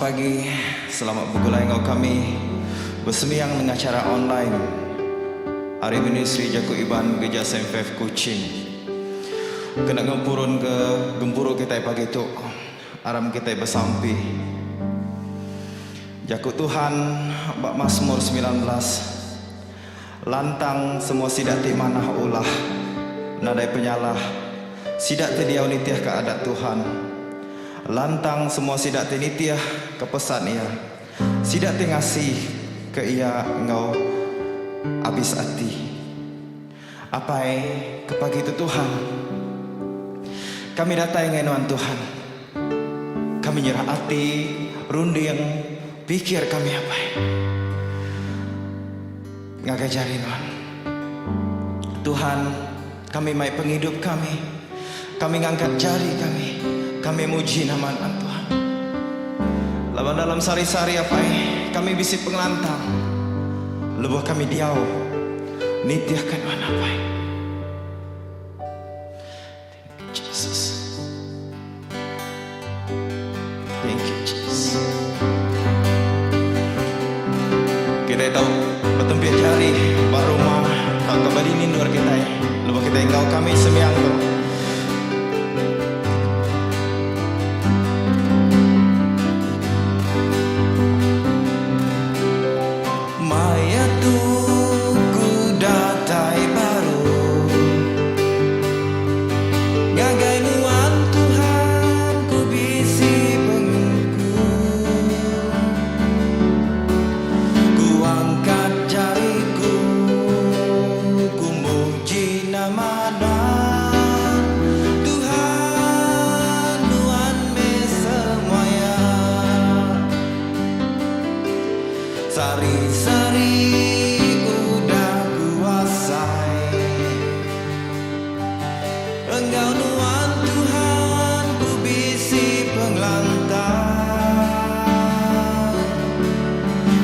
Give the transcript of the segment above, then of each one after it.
pagi, selamat begulai enggau kami besembiang nengah chara online ari Ministri Jaku Iban Gereja Saint Faith Kuching. Kena ngempurun ke gempuru kitai pagi tu, aram kitai besampi. Jaku Tuhan ba Masmur 19, Lantang semua sida ti manah ulah, nadai penyalah, sida ti diau nitihka adat Tuhan. Lantang semua sida ti nitihka pesan Iya, sida ti ngasika Iya enggau abis ati. Apai, ke pagi tu Tuhan, kami datai ngagai Nuan Tuhan. Kami nyerah ati, runding, pikir kami apai. Ngagai jari Nuan. Tuhan, kami mai pengidup kami. Kami ngangkat jari kami. Kami muji nama Nuan, Tuhan. Laban dalam sehari-sehari apai, kami bisi pengelantang lebuh kami diau nitihka Nuan apai. Thank you Jesus. Thank you Jesus. Kitai tau betempik jari ba rumah tauka ba dini endur kitai lebuh kitai enggau kami sembiang tu. Maya tu ku datai baru Ngagai nuan Tuhan ku bisi penguku Ku angkat jariku ku muji nama nuan Tuhan nuan meh semuanya. Sari-sari udah ku asai Enggau nuan Tuhan ku bisi pengelantang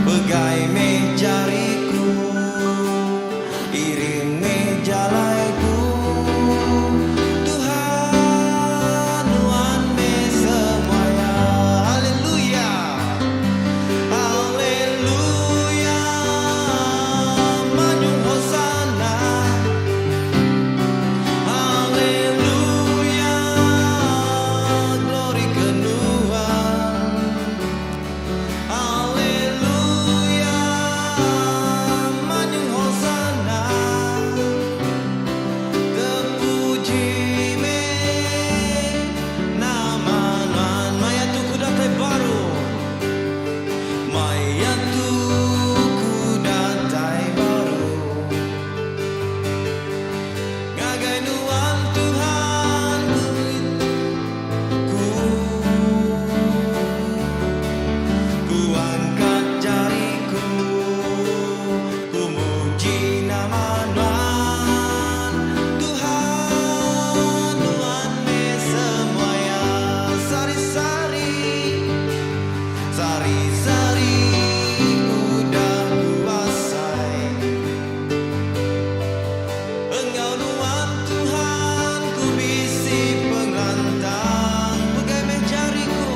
Pegai meh jariku Iring meh jalaiku Tuhan nuan meh semuanya Haleluya. Haleluya manyung hosana Haleluya glory ke nuan Haleluya manyung hosana Terpuji meh nama nuan Maya tu ku datai baru Maya tu ku datai baru Ngagai nuan Tuhan ku Ku angkat jariku Ku muji nama nuan Tuhan nuan meh semuanya Sari-sari Sari-sari udah ku asai Enggau nuan Tuhan ku bisi pengelantang Pegai meh jariku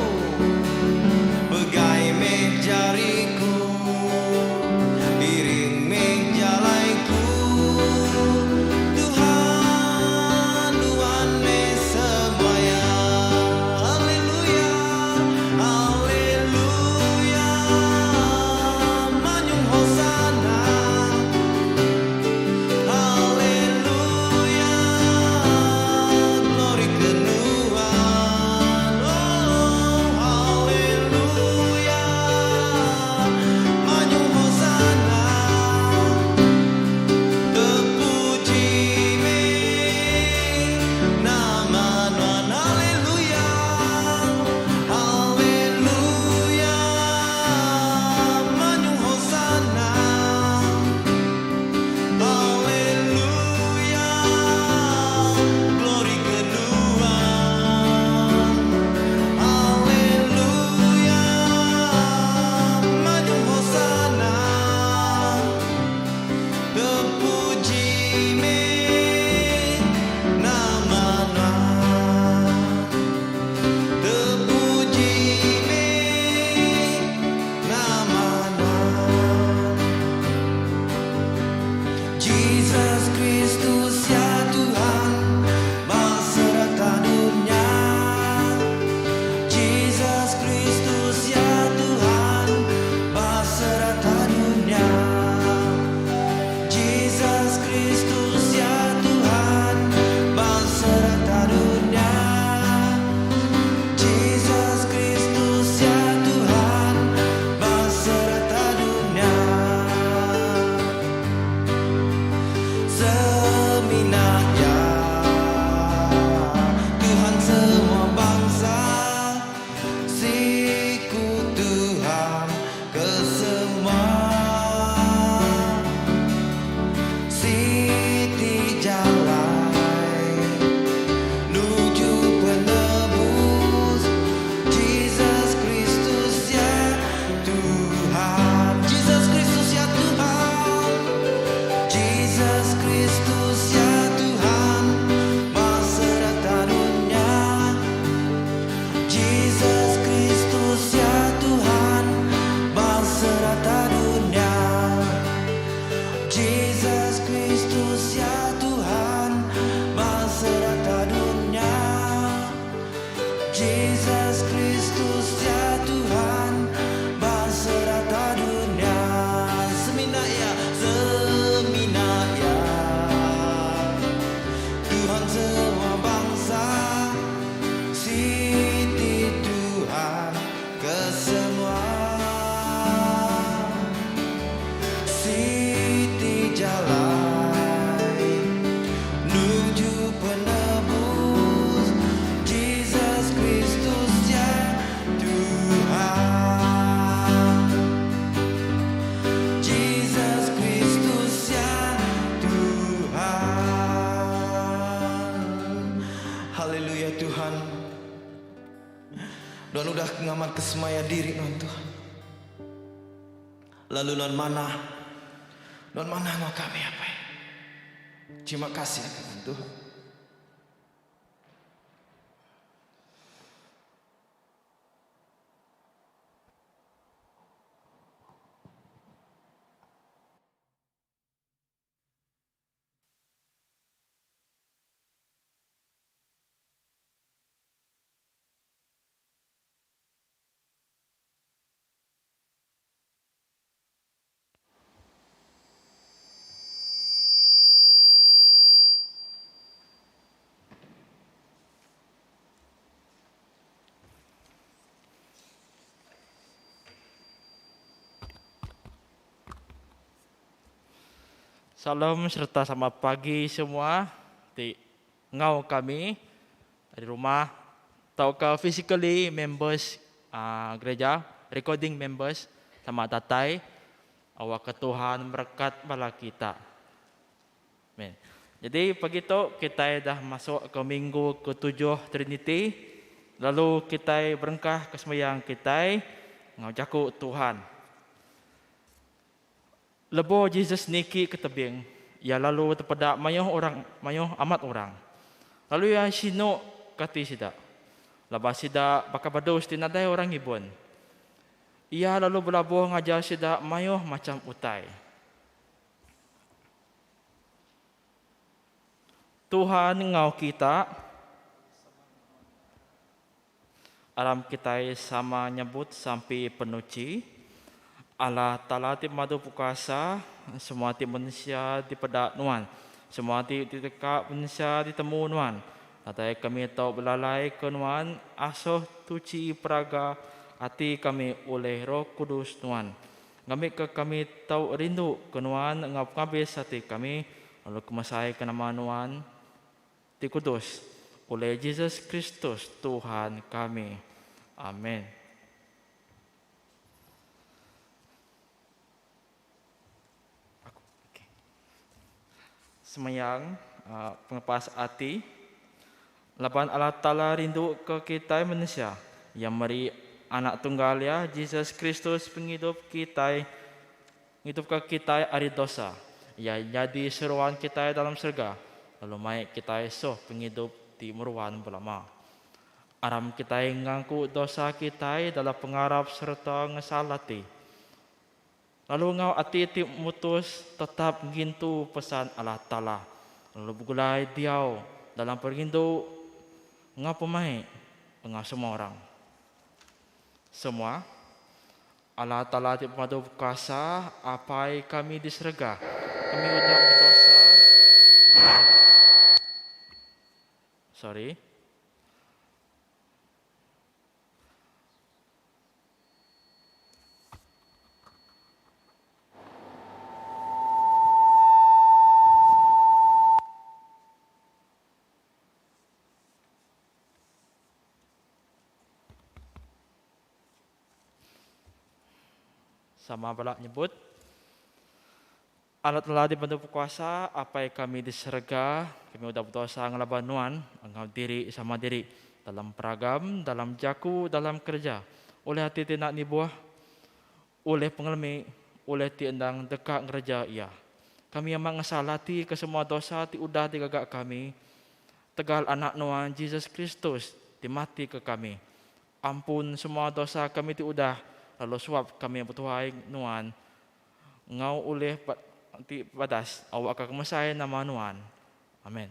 Pegai meh jariku Iring meh jalaiku Tuhan nuan meh semuanya Haleluya Haleluya. Tuhan Jesus Kristus ya Tuhan Jesus Kristus ya Tuhan Ba serata dunya Jesus Kristus ya Tuhan Ba serata dunya Jesus Kristus ya Tuhan Ba serata dunya Jesus Kristus ya Tuhan Ba serata dunya Semina Iya, semina Iya Tuhan semua bangsa Siti Tuhan ke semua Siti jalai nuju penebus Jesus Kristus ya Tuhan Jesus Kristus ya Tuhan Haleluya Tuhan Nuan udah ngamat ke semaya diri nuan Tuhan. Lalu nuan manah, nuan manah enggau kami apai. Terima kasih ke nuan Tuhan. Salam sereta selamat pagi semua ti enggau kami ari rumah tauka physically members aaa gereja recording members sama datai awakka Tuhan merekat bala kita. Amen. Jadi pagi tu kitai dah masuk ke minggu ketujuh Trinity lalu kitai berengkah ke sembahyang kitai enggau jaku Tuhan. Lebuh Jesus niki ke tebing, iya lalu tepeda mayuh orang, mayuh amat orang. Lalu iya sinu ke ati sida, laban sida baka bedus ti nadai orang ngibun. Iya lalu belabuh ngajar sida mayuh macham utai. Tuhan enggau kita. Aram kitai sama nyebut sampi penuchi, Allah Taala ti pemadu bekuasa, semua ti mensia dipeda Nuan, semua ti diteka mensia ditemu Nuan. Nadai kami tau belalai ke Nuan, asuh tuchi peraga ati kami ulih Roh Kudus Nuan, ngambika kami tau rindu ke Nuan enggau pengabis ati kami, lalu kemesai ke nama Nuan. Ti kudus, oleh Jesus Kristus Tuhan kami. Amen. Aku okay. Semayang uh, pengepas ati laban Allah Taala rindu ke kitai manusia yang meri anak tunggal ya Jesus Kristus pengidup kitai Ngidupka kitai ari dosa. Iya nyadi seruan kitai dalam serega, lalu mai kitai suh pengidup ti meruan belama. Aram kitai ngangku dosa kitai dalam pengarap sereta ngesal ati, lalu enggau ati ti mutus tetap ngintu pesan Allah Taala, lalu begulai diau dalam perindu enggau pemaik enggau semua orang. Semua. Allah Taala ti pemadu bekuasa, Apai kami di serega, kami udah bedosa. Sorry. Sama bala nyebut, Allah Taala di bentu bekuasa, Apai kami di serega, kami udah bedosa ngelaban Nuan enggau diri sama diri, dalam peragam, dalam jaku, dalam kereja, ulih ati ti enda nibuh. Ulih pengelemi, ulih ti endang deka ngereja iya. Kami amat ngesal ati ke semua dosa ti udah digaga kami tegal Anak Nuan Jesus Kristus ti mati ke kami. Ampun semua dosa kami ti udah lalu suap kami betuai Nuan enggau ulih ti badas awakka kemesai nama Nuan. Amen.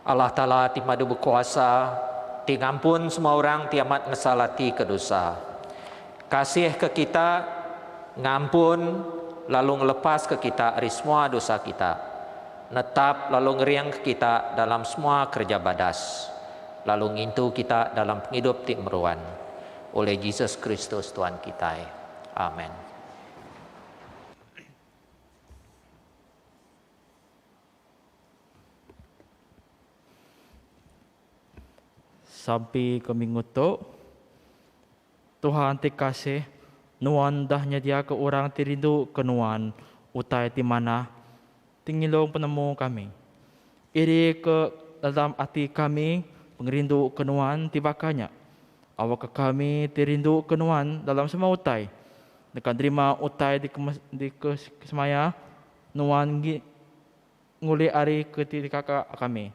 Allah Taala ti madu bekuasa, ti ngampun semua orang ti amat ngesal ati ke dosa. Kasih ke kita, ngampun lalu ngelepaska kita ari semua dosa kita, netap lalu ngeringka kita dalam semua kereja badas, lalu ngintu kita dalam pengidup ti meruan. Oleh Jesus Kristus Tuhan kitai. Amen. Sampi ke minggu tu, Tuhan ti kasih, Nuan udah nyediaka orang ti rindu ke Nuan utai ti manah ti ngilung penemu kami. Iri ke dalam ati kami pengerindu ke Nuan ti baka nya. Awakka kami ti rindu ke Nuan dalam semua utai deka nerima utai di kesemaya Nuan ngulih ari ke ti dikaka kami.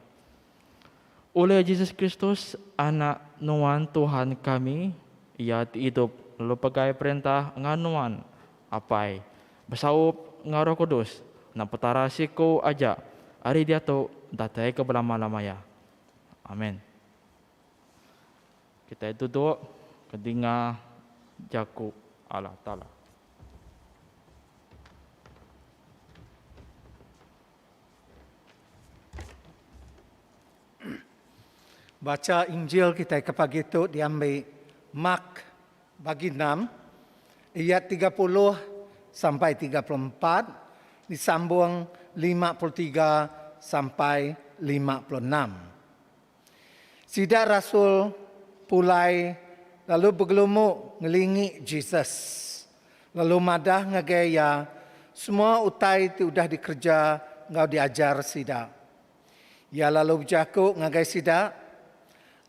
Ulih Jesus Kristus, Anak Nuan Tuhan kami, Iya ti idup lalu pegai perintah enggau Nuan, Apai, besaup enggau Roh Kudus, enda Petara siku aja, ari diatu datai ke belama-lama iya. Amen. Kitai duduk ke dinga jaku Allah Taala. Bacha Injil kitai ke pagi tu diambi Mark bagi 6 ayat 30 sampai 34 disambung 53 sampai 56. Sida rasul pulai lalu begelumu ngelingi Jesus, lalu madah ngagai iya semua utai ti udah dikereja enggau diajar sida. Iya lalu bejaku ngagai sida,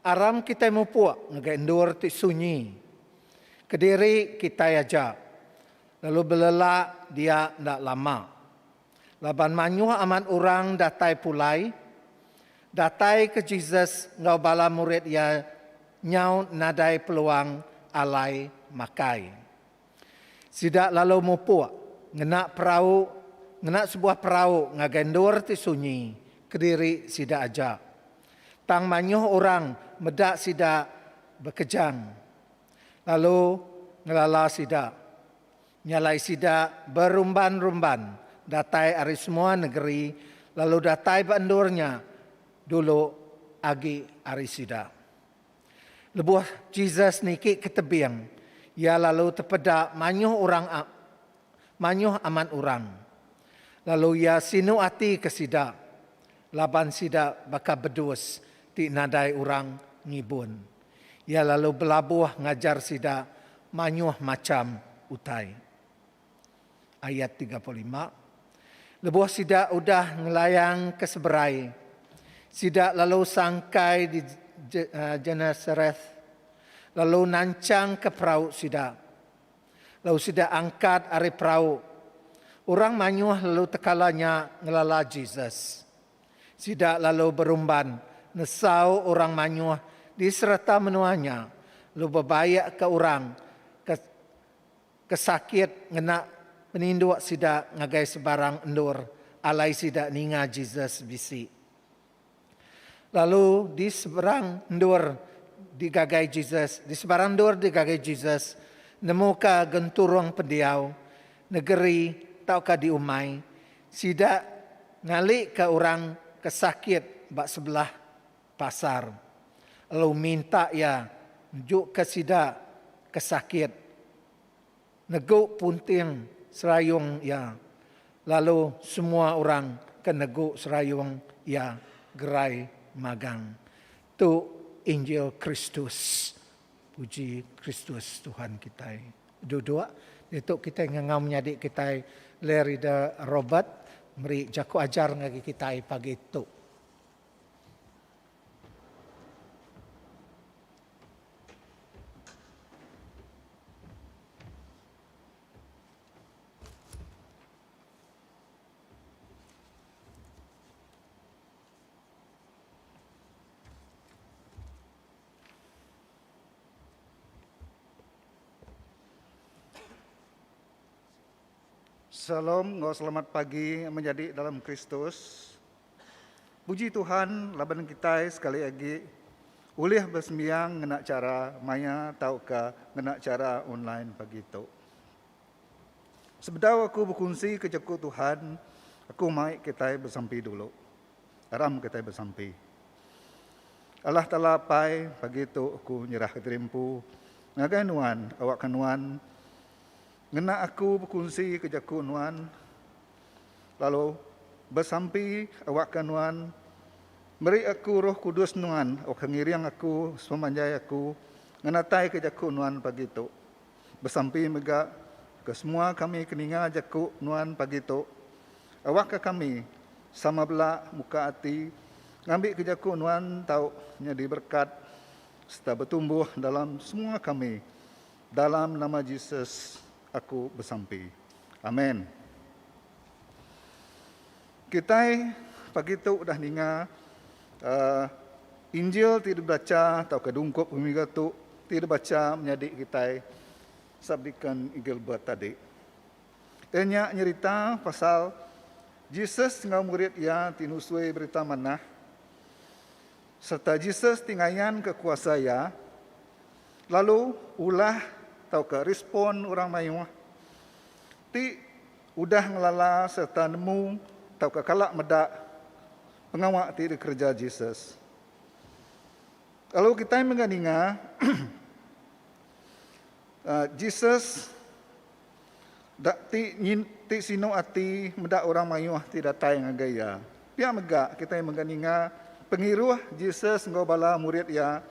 Aram kitai mupuk ngagai endur ti sunyi, kediri kitai aja, lalu belelak dia enda lama. Laban mayuh amat orang datai pulai, datai ke Jesus enggau bala murid iya nyau nadai peluang alai makai. Sida lalu mupuk ngena perau ngena sebuah perau ngagai endur ti sunyi kediri sida aja. Tang mayuh orang meda sida bekejang lalu ngelala sida. Nya alai sida berumban-rumban datai ari semua negeri lalu datai ba endur nya dulu agi ari sida. Lebuh Jesus niki ke tebing, iya lalu tepeda mayuh orang mayuh amat orang. Lalu iya sinu ati ke sida, laban sida baka bedus ti nadai orang ngibun. Iya lalu belabuh ngajar sida mayuh macham utai. Ayat 35. Lebuh sida udah ngelayang ke seberai, sida lalu sangkai di Genesareth, lalu nanchangka perau sida. Lalu sida angkat ari perau. Orang mayuh lalu tekala nya ngelala Jesus. Sida lalu berumban nesau orang mayuh di serata menua nya, lalu bebaikka orang ke ke sakit ngena peninduk sida ngagai sebarang endur alai sida ninga Jesus bisi. Lalu di seberang endur digagai Jesus, di sebarang endur digagai Jesus, nemuka genturung pendiau, negeri tauka di umai, sida ngalika orang ke sakit ba sebelah pasar, lalu minta iya nejuka sida ke sakit negu punting serayung iya, lalu semua orang ke negu serayung iya gerai magang. Tu Injil Kristus. Puji Kristus Tuhan kitai. Duduk ditu kitai ngangau menyadi kitai Larry de Robert meri jaku ajar ngagai kitai pagi tu. Shalom enggau selamat pagi menyadi dalam Kristus. Puji Tuhan laban kitai sekali agi ulih besembiang ngena chara maya tauka ngena chara online pagi tu. Sebedau aku bekunsi ke jaku Tuhan, aku mai kitai besampi dulu. Aram kitai besampi. Allah Taala Apai, pagi tu aku nyerahka diri empu ngagai Nuan awakka Nuan Ngena aku bekunsi ke jaku Nuan, lalu besampi awakka Nuan meri aku Roh Kudus Nuan awakka ngiring aku sepemanjai aku ngenataika jaku Nuan pagi tu. Besampi mega ke semua kami ke ninga jaku Nuan pagi tu, awakka kami sama bela muka ati ngambika jaku Nuan tau nyadi berekat sereta betumbuh dalam semua kami. Dalam nama Jesus aku besampi. Amen. Kitai pagi tu udah ninga uh, Injil ti dibacha tauka dungkup pemiga tu ti dibacha menyadi kitai Subdeacon Gilbert tadi. Iya nya nyerita pasal Jesus enggau murid iya ti nusui berita manah sereta Jesus ti ngayanka kuasa iya Lalu ulah tauka respon orang mayuh ti udah ngelala sereta nemu tauka kala meda pengawa ti dikereja Jesus. Lalu kitai mega ninga Jesus da ti ti sinu ati meda orang mayuh ti datai ngagai iya. Pia mega kitai mega ninga pengiruh Jesus enggau bala murid iya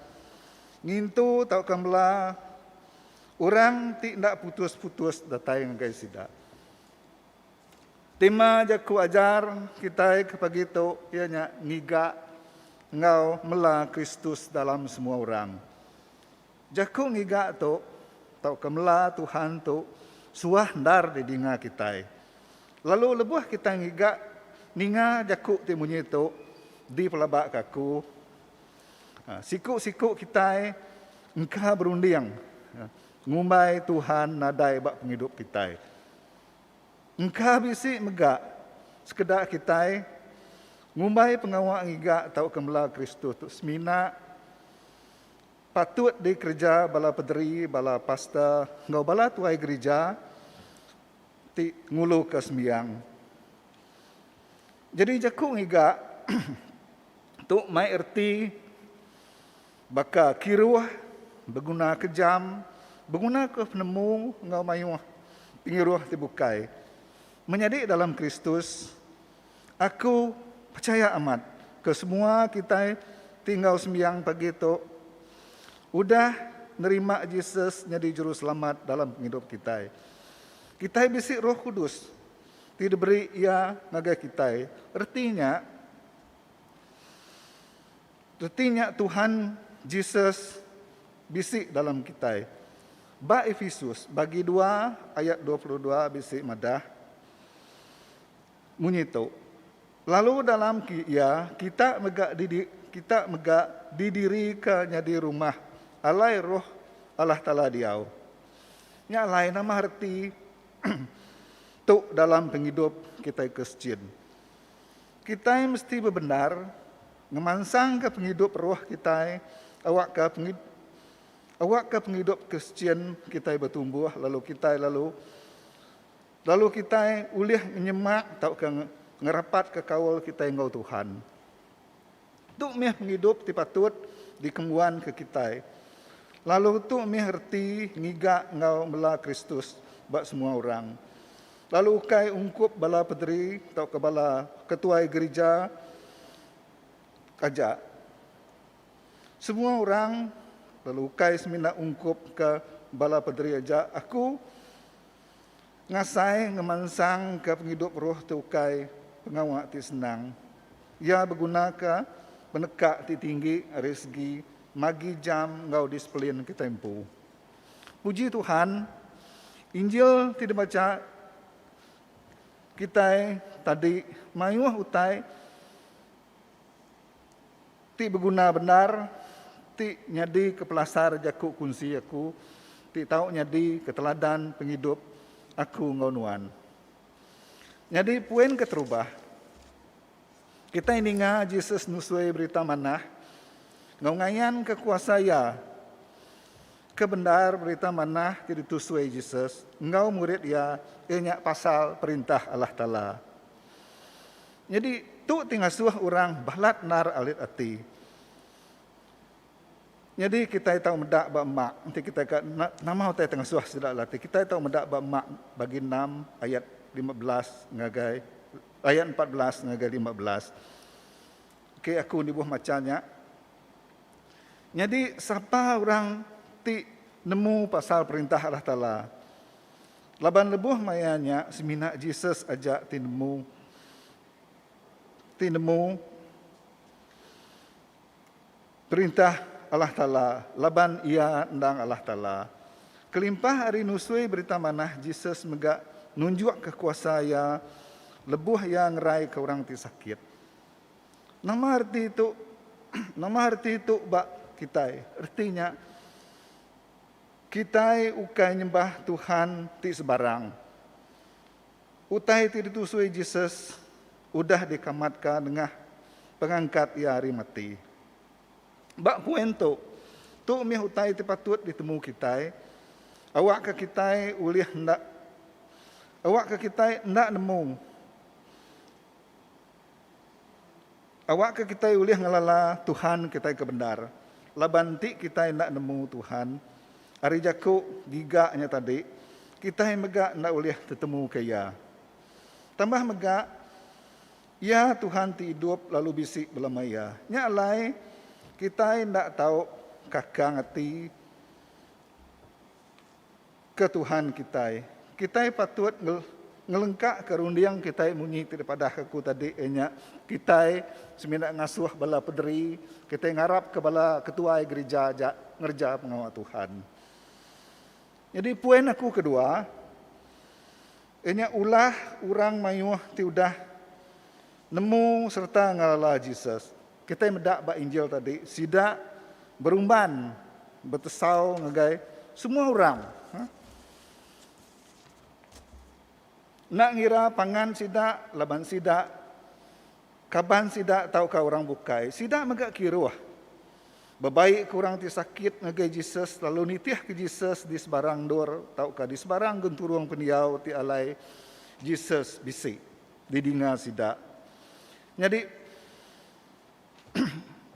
Ngintu tauka mela orang ti enda putus-putus datai ngagai sida. Tema jaku ajar kitai ke pagi tu iya nya ngiga enggau mela Kristus dalam semua orang. Jaku ngiga tu tauka mela Tuhan tu suah endar didinga kitai. Lalu lebuh kitai ngiga ninga jaku ti munyi tu dipelabaka aku, Siku-siku kitai engka berunding ngumbai Tuhan nadai ba pengidup kitai. Engka bisi mega sekeda kitai ngumbai pengawa ngiga tauka mela Kristus tu semina patut dikereja bala pederi, bala pastor enggau bala tuai gerija ti nguluka sembiang. Jadi jaku ngiga tu mai erti baka kiruh, beguna ke jam, beguna ke penemu enggau mayuh pengiruh ti bukai. Menyadi dalam Kristus, aku pechaya amat ke semua kitai ti enggau sembiang pagi tu udah nerima Jesus nyadi Juruselamat dalam pengidup kitai. Kitai bisi Roh Kudus ti diberi Iya ngagai kitai. Reti nya, reti nya Tuhan Jesus bisi dalam kitai. Ba Efesus bagi dua ayat 22 bisi madah munyi tu, Lalu dalam Iya kita mega didi kita mega didirika nyadi rumah alai Roh Allah Taala diau. Nya alai nama reti Tu dalam pengidup kitai Kristian. Kitai mesti bebendar ngemansangka pengidup roh kitai awakka awakka pengidup Kristian kitai betumbuh lalu kitai lalu lalu kitai ulih nyemak tauka ngerapatka kaul kitai enggau Tuhan. Tu mih pengidup ti patut dikembuanka kitai. Lalu tu mih reti ngiga enggau mela Kristus ba semua orang. Lalu ukai ungkup bala pederi tauka bala ketuai gerija aja. Semua orang lalu ukai semina ungkup ke bala pederi aja. Aku Ngasai ngemansangka pengidup roh ti ukai pengawa ti senang. Iya begunaka peneka ti tinggi ari segi magi jam enggau disiplin kitai empu. Puji Tuhan, Injil ti dibacha kitai tadi mayuh utai ti beguna bendar ti nyadi ke pelasar jaku kunsi aku ti tau nyadi ke teladan pengidup aku enggau nuan. Nyadi poin keterubah, kitai ninga Jesus nusui berita manah enggau ngayanka kuasa iya. Ke bendar berita manah ti ditusui Jesus enggau murid iya iya nya pasal Perintah Allah Taala. Nyadi tu ti ngasuh orang balat endar alit ati. Nyadi kitai tau meda ba emak enti kitai ka nama utai ti ngasuh sida latih kitai tau meda ba emak bagi enam ayat 15 ngagai ayat 14 ngagai 15. Okey aku nibuh macha nya. Nyadi sapa orang ti nemu pasal perintah Allah Taala? Laban lebuh maya nya semina Jesus aja ti nemu ti nemu Perintah Allah Taala laban Iya endang Allah Taala. Kelimpah ari nusui Berita Manah, Jesus mega nunjukka kuasa Iya lebuh Iya ngeraika orang ti sakit. Nama reti tu? Nama reti tu ba kitai? Reti nya, kitai ukai nyembah Tuhan ti sebarang. Utai ti ditusui Jesus udah dikamatka nengah pengangkat iya ari mati. Ba poin tu, tu mih utai ti patut ditemu kitai, awakka kitai ulih enda awakka kitai enda nemu awakka kitai ulih ngelala Tuhan kitai ke bendar. Laban enti kitai enda nemu Tuhan, ari jaku giga nya tadi, kitai mega enda ulih tetemuka Iya. Tambah mega, Iya Tuhan ti idup lalu bisi belama iya. Nya alai, kitai enda tau kakang ati ke Tuhan kitai. Kitai patut ngelengkaka runding kitai munyi ti dipadahka aku tadi iya nya kitai semina ngasuh bala pederi, kitai ngarapka bala ketuai gerija aja ngereja pengawa Tuhan. Nyadi poin aku kedua iya nya ulah orang mayuh ti udah nemu sereta ngelala Jesus. Kitai meda ba Injil tadi sida berumban betesau ngagai semua orang. Enda ngira pangan sida laban sida kaban sida tauka orang bukai, sida mega kiruh. Bebaik ke orang ti sakit ngagai Jesus lalu nitihka Jesus di sebarang endur tauka di sebarang genturung pendiau ti alai Jesus bisi didinga sida. Nyadi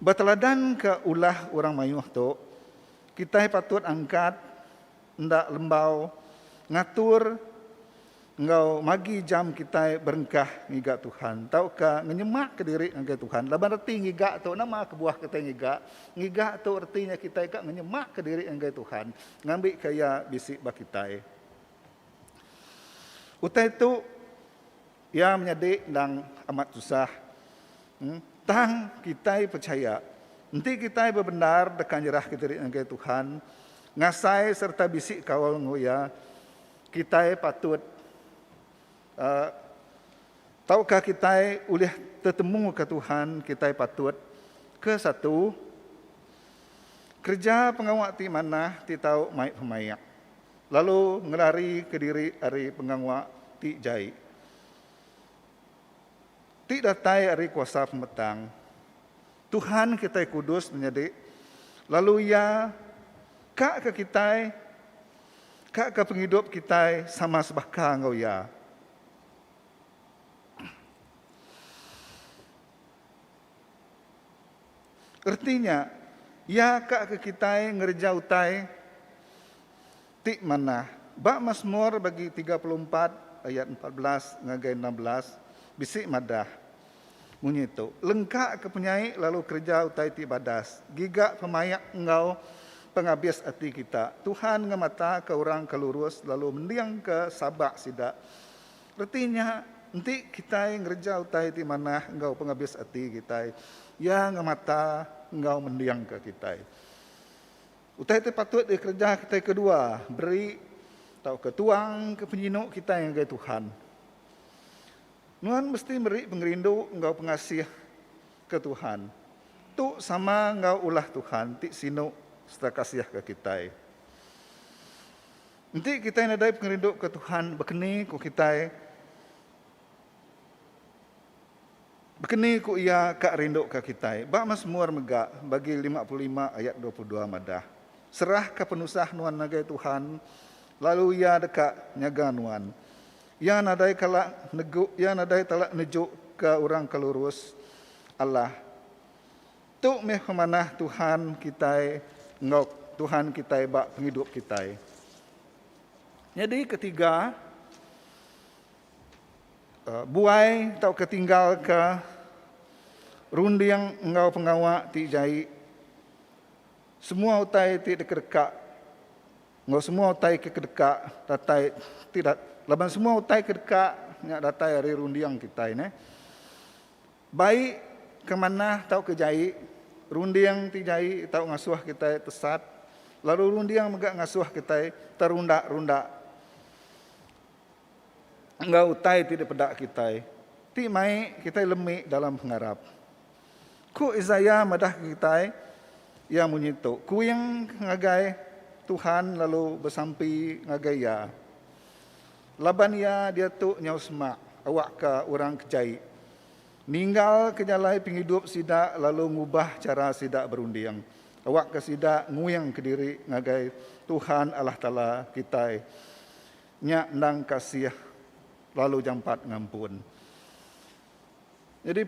beteladanka ulah orang mayuh tu, kitai patut angkat enda lembau ngatur enggau magi jam kitai berengkah ngiga Tuhan tauka ngenyemakka diri ngagai Tuhan. Laban reti ngiga tu nama kebuah kitai ngiga? Ngiga tu reti nya kitai ka ngenyemakka diri ngagai Tuhan ngambika iya bisi ba kitai. Utai tu iya menyadi endang amat tusah. Tang kitai pechaya enti kitai bebendar deka nyerahka diri ngagai Tuhan, ngasai sereta bisi kaul enggau Iya, kitai patut uhh tauka kitai ulih tetemuka Tuhan, kitai patut ke satu kereja pengawa ti manah ti tau mai pemaik lalu ngelarika diri ari pengawa ti jai. Ti datai ari kuasa pemetang. Tuhan kitai kudus menyadi, lalu Iya ka ke kitai, ka ke pengidup kitai sama sebaka enggau Iya. Reti nya, Iya ka ke kitai ngereja utai ti manah. Ba Masmur bagi 34 ayat 14 ngagai 16 bisi madah munyi tu, Lengka ke penyai lalu kereja utai ti badas, giga pemaik enggau pengabis ati kita. Tuhan ngemataka orang ke lurus lalu mendingka sabak sida. Reti nya, enti kitai ngereja utai ti manah enggau pengabis ati kitai, Iya ngemata enggau mendingka kitai. Utai ti patut dikereja kitai kedua, beri tauka tuang ke penyinu kitai ngagai Tuhan. Nuan mesti meri pengerindu enggau pengasih ke Tuhan. Tu sama enggau ulah Tuhan ti sinu sereta kasihka kitai. Enti kitai nadai pengerindu ke Tuhan, baka ni ku kitai? Bekeni ku iya ka rinduka kitai. Ba Masmur mega bagi 55 ayat 22 madah, Serahka penusah nuan ngagai Tuhan, lalu Iya deka nyaga nuan. Iya nadai kala negu Iya nadai tala nejuka orang ke lurus. Allah. Tu meh pemanah Tuhan kitai enggau Tuhan kitai ba pengidup kitai. Nyadi ketiga, Buai tauka tinggalka runding enggau pengawa ti jai, semua utai ti dikedeka enggau semua utai ke kedeka datai ti laban semua utai ke deka nya datai ari runding kitai neh. Bai ke manah tauka jai, runding ti jai tau ngasuh kitai tesat lalu runding mega ngasuh kitai terunda-runda. Enggau utai ti dipeda kitai, ti mai kitai lemi dalam pengarap. Ku Isaiah madahka kitai, iya munyi tu, Kuing ngagai Tuhan lalu besampi ngagai Iya. Laban Iya diatu nyau semak awakka orang ke jai ninggalka jalai pengidup sida lalu ngubah chara sida berunding, awakka sida nguingka diri ngagai Tuhan Allah Taala kitai. Nya endang kasih lalu jampat ngampun. Nyadi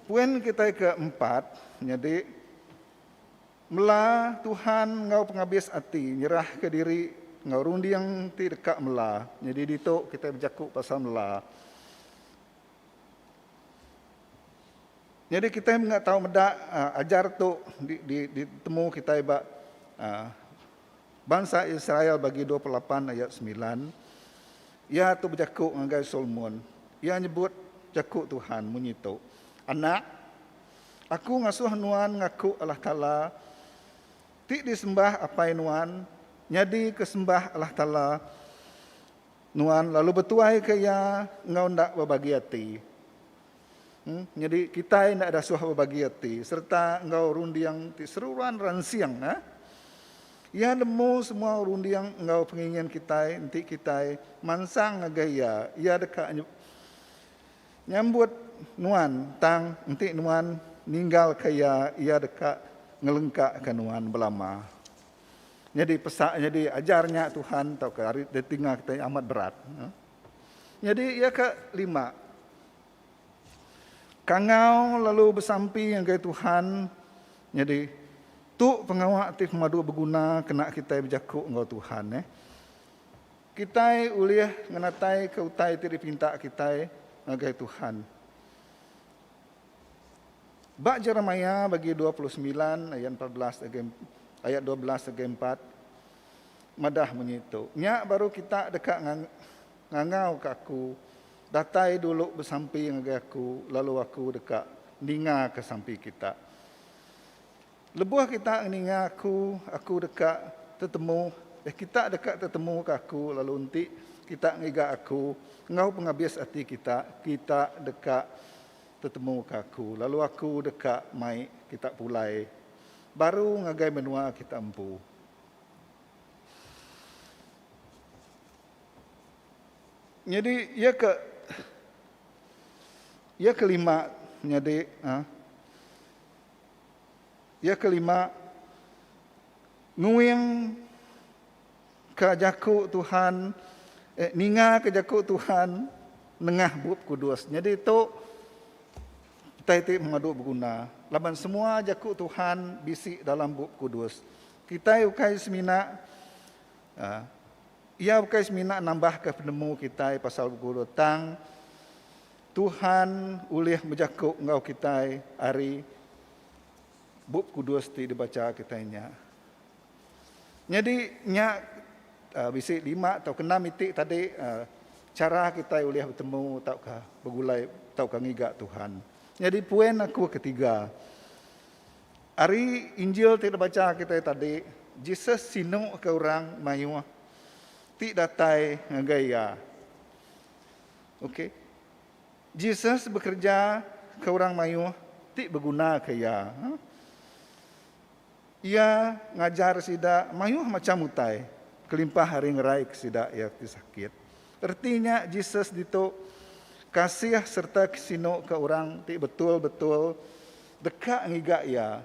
poin kitai ke empat nyadi mela Tuhan enggau pengabis ati nyerahka diri enggau runding ti deka mela. Nyadi ditu kitai bejaku pasal mela. Nyadi kitai mega tau meda ajar tu ditemu kitai ba Bansa Israel bagi 28 ayat 9, Iya tu bejaku ngagai Solomon. Iya nyebut jaku Tuhan munyi tu, Anak, aku ngasuh nuan ngaku Allah Taala ti disembah apai nuan, nyadika sembah Allah Taala nuan lalu betuaika Iya enggau enda bebagi ati. Nyadi kitai enda dasuh bebagi ati sereta enggau runding ti seruran ransing. Iya nemu semua runding enggau pengingin kitai enti kitai mansang ngagai Iya. Iya deka nyambut nuan tang enti nuan ninggalka Iya, Iya deka ngelengkaka nuan belama. Nyadi pesa nyadi ajar nya Tuhan tauka ari ditinga kitai amat berat. Nyadi iya ke lima. Kangau lalu besampi ngagai Tuhan nyadi tu pengawa ti pemadu beguna kena kitai bejaku enggau Tuhan. Eh. Kitai ulih ngenataika utai ti dipinta kitai ngagai Tuhan. Ba Jeremiah bagi 29 ayat 14 ngagai ayat 12 ngagai 4 madah munyi tu. Nya baru kita deka ngangauka aku Datai dulu besampi ngagai aku, lalu aku deka ningaka sampi kita. Lebuh kita ngeninga aku, aku deka tetemu, eh kita deka tetemuka aku, lalu enti kita ngiga aku enggau pengabis ati kita, kita deka tetemuka aku, lalu aku deka mai kita pulai baru ngagai menua kita empu. Nyadi iya ke iya kelima nyadi ha iya kelima nguing ka jaku Tuhan eh ninga ka jaku Tuhan nengah Bup Kudus. Nyadi tu utai ti pemadu beguna laban semua jaku Tuhan bisi dalam Bup Kudus. Kitai ukai semina ha Iya ukai semina nambahka penemu kitai pasal beguru tang Tuhan ulih bejaku enggau kitai ari Bup Kudus ti dibacha kitai nya. Nyadi nya bisi lima tauka enam iti tadi chara kitai ulih betemu tauka begulai tauka ngiga Tuhan. Nyadi poin aku ketiga Ari Injil ti dibacha kitai tadi, Jesus sinuka orang mayuh ti datai ngagai iya. Okey. Jesus bekereja ke orang mayuh ti begunaka iya. Iya ngajar sida mayuh macham utai kelimpah ari ngeraika sida iya ti sakit. Reti nya Jesus ditu. Kasih sereta sinu ke orang ti betul-betul deka ngiga Iya.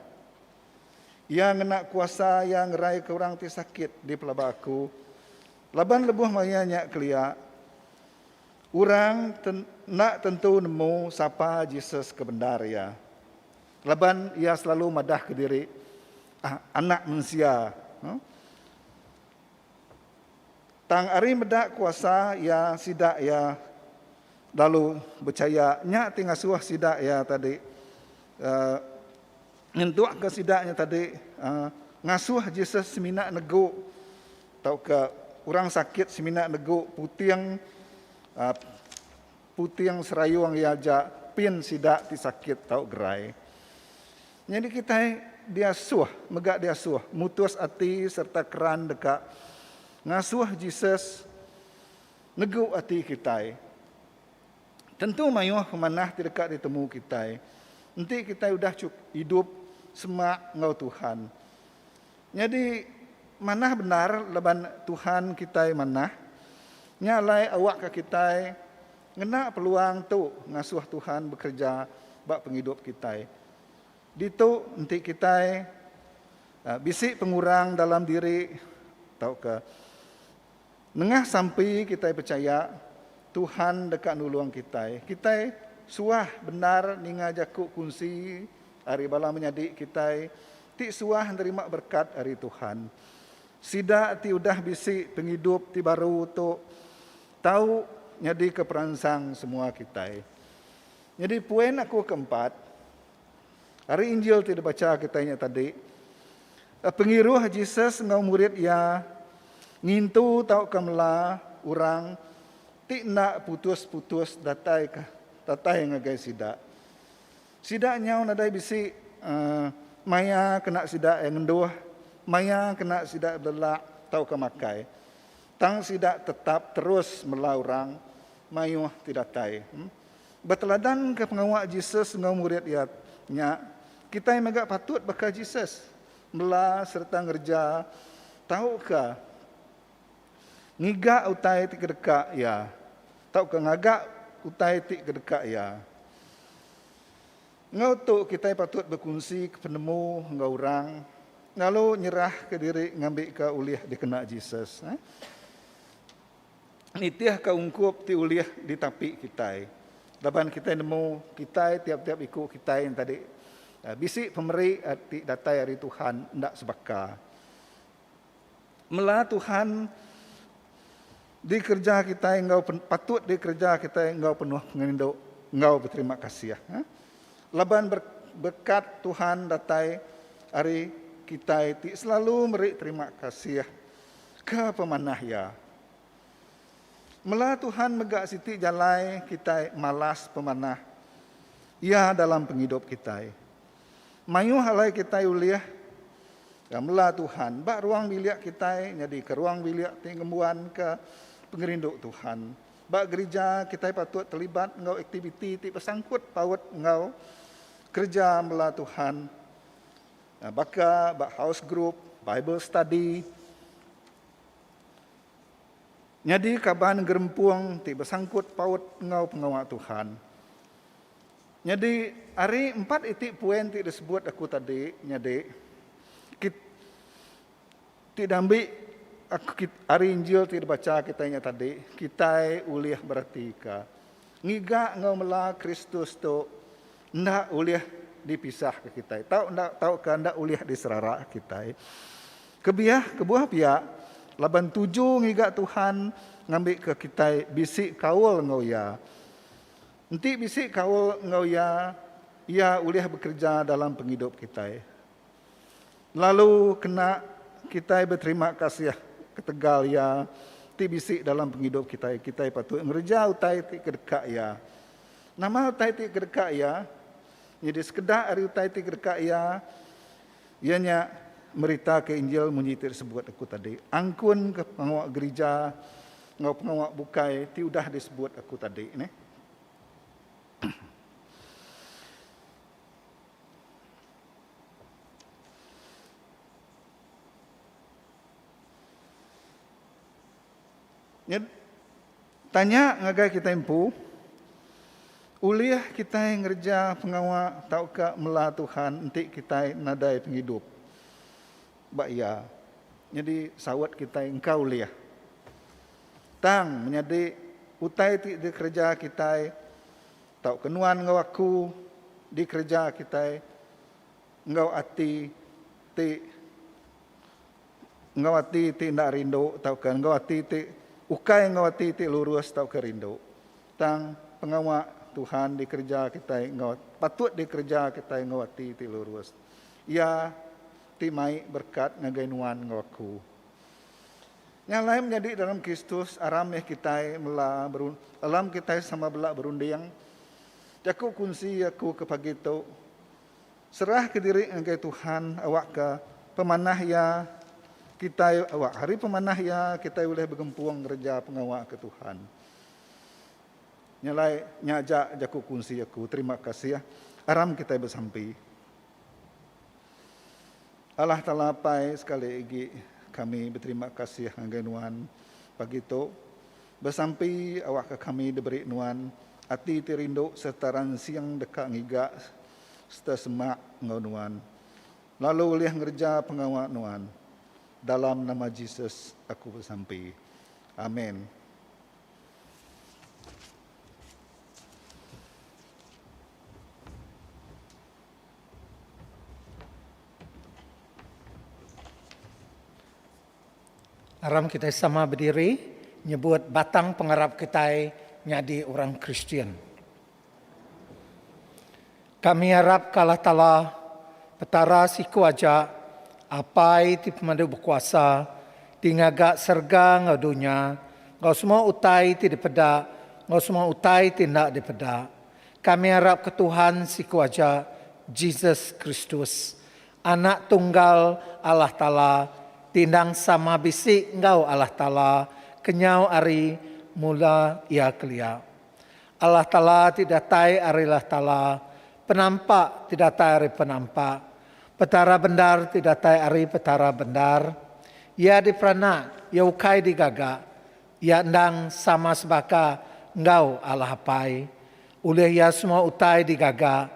Iya ngena kuasa Iya ngeraika orang ti sakit dipelaba aku. Laban lebuh maya nya kelia, orang enda tentu nemu sapa Jesus ke bendar iya. Laban Iya selalu madahka diri Anak Mensia. Tang ari meda kuasa iya sida iya lalu bechaya nya ti ngasuh sida iya tadi uhh nyentuk ke sida nya tadi uhh ngasuh Jesus semina negu tauka orang sakit semina negu puting uhh puting serayung iya aja pin sida ti sakit tau gerai. Nyadi kitai diasuh mega diasuh mutus ati sereta keran deka ngasuh Jesus negu ati kitai. Tentu mayuh pemanah ti deka ditemu kitai enti kitai udah idup semak enggau Tuhan. Nyadi manah bendar laban Tuhan kitai manah, nya alai awakka kitai ngena peluang tu ngasuh Tuhan bekereja ba pengidup kitai. Ditu enti kitai bisi pengurang dalam diri tauka nengah sampi kitai pechaya Tuhan deka nulung kitai. Kitai suah bendar ninga jaku kunsi ari bala menyadi kitai ti suah nerima berekat ari Tuhan. Sida ti udah bisi pengidup ti baru tu tau nyadika peransang semua kitai. Nyadi poin aku keempat, ari Injil ti dibacha kitai nya tadi, pengiruh Jesus enggau murid iya ngintu tauka mela orang ti enda putus-putus datai ke datai ngagai sida. Sida nyau nadai bisi maya kena sida iya ngenduh, maya kena sida belelak tauka makai. Tang sida tetap terus mela orang mayuh ti datai. Beteladanka pengawa Jesus enggau murid iya nya, kitai mega patut baka Jesus, mela sereta ngereja tauka ngiga utai ti kedeka iya tauka ngaga utai ti kedeka iya. Enggau tu kitai patut bekunsika penemu enggau orang lalu nyerahka diri ngambika ulih dikena Jesus. Nitihka ungkup ti ulih ditapi kitai. Laban kitai nemu kitai tiap-tiap iku kitai nya tadi bisi pemeri ti datai ari Tuhan enda sebaka. Mela Tuhan dikereja kitai enggau patut dikereja kitai enggau penuh pengerindu enggau beterima kasih. Laban berekat Tuhan datai ari kitai ti selalu meri terima kasih ke pemanah Iya. Mela Tuhan mega siti jalai kitai malas pemanah Iya dalam pengidup kitai. Mayuh alai kitai ulih mela Tuhan ba ruang bilik kitai nyadika ruang bilik ti ngembuanka pengerindu Tuhan. Ba gerija kitai patut terlibat enggau aktiviti ti besangkut paut enggau kereja mela Tuhan baka ba house group, Bible study. Nyadi kaban gerempung ti besangkut paut enggau pengawa Tuhan. Nyadi ari empat iti poin ti disebut aku tadi nyadi kit ti diambi aku ari Injil ti dibacha kitai nya tadi kitai ulih beratika ngiga enggau mela Kristus tu enda ulih dipisahka kitai tau enda tauka enda ulih diserara kitai. Kebiah kebuah pia laban tuju ngiga Tuhan ngambika kitai bisi kaul enggau Iya. Enti bisi kaul enggau Iya, Iya ulih bekereja dalam pengidup kitai. Lalu kena kitai beterima kasih ketegal Iya ti bisi dalam pengidup kitai, kitai patut ngereja utai ti kedeka Iya. Nama utai ti kedeka Iya? Nyadi sekeda ari utai ti kedeka Iya, Iya nya meritaka Injil munyi ti disebut aku tadi. Angkun ke pengawa gerija enggau pengawa bukai ti udah disebut aku tadi neh. Nya tanya ngagai kita empu. Ulih kitai ngereja pengawa tauka mela Tuhan enti kitai nadai pengidup ba Iya? Nyadi saut kitai engka ulih. Tang menyadi utai ti dikereja kitai tauka nuan enggau aku dikereja kitai enggau ati ti enggau ati ti enda rindu tauka enggau ati ti ukai enggau ati ti lurus tauka rindu. Tang, pengawa Tuhan dikereja kitai enggau patut dikereja kitai enggau ati ti lurus. Iya ti mai berekat ngagai nuan enggau aku. Nya alai menyadi dalam Kristus aram meh kitai mela alam kitai sama bela berunding. Jaku kunsi aku ke pagi tu, serahka diri ngagai Tuhan awakka pemanah Iya kitai awak hari pemanah Iya kitai ulih begempung ngereja pengawa ke Tuhan. Nya alai nya aja jaku kunsi aku. Terima kasih. Aram kitai besampi. Allah Taala Apai sekali agi kami beterima kasih ngagai nuan pagi tu. Besampi awakka kami diberi nuan ati ti rindu sereta ransing deka ngiga sereta semak enggau nuan lalu ulih ngereja pengawa nuan. Dalam nama Jesus aku besampi. Amen. Aram kitai sama bediri nyebut batang pengarap kitai nyadi orang Kristian. Kami arapka Allah Taala, Petara siku aja, Apai ti Pemadu Bekuasa, ti ngaga serega enggau dunya, enggau semua utai ti dipeda enggau semua utai ti enda dipeda. Kami arapka Tuhan siku aja, Jesus Kristus, Anak tunggal Allah Taala, ti endang sama bisi enggau Allah Taala kenyau ari mula iya kelia. Allah Taala ti datai ari Allah Taala, penampak ti datai ari penampak, Petara bendar ti datai ari Petara bendar. Iya diperanak, iya ukai digaga. Iya endang sama sebaka enggau Allah Apai. Ulih Iya semua utai digaga.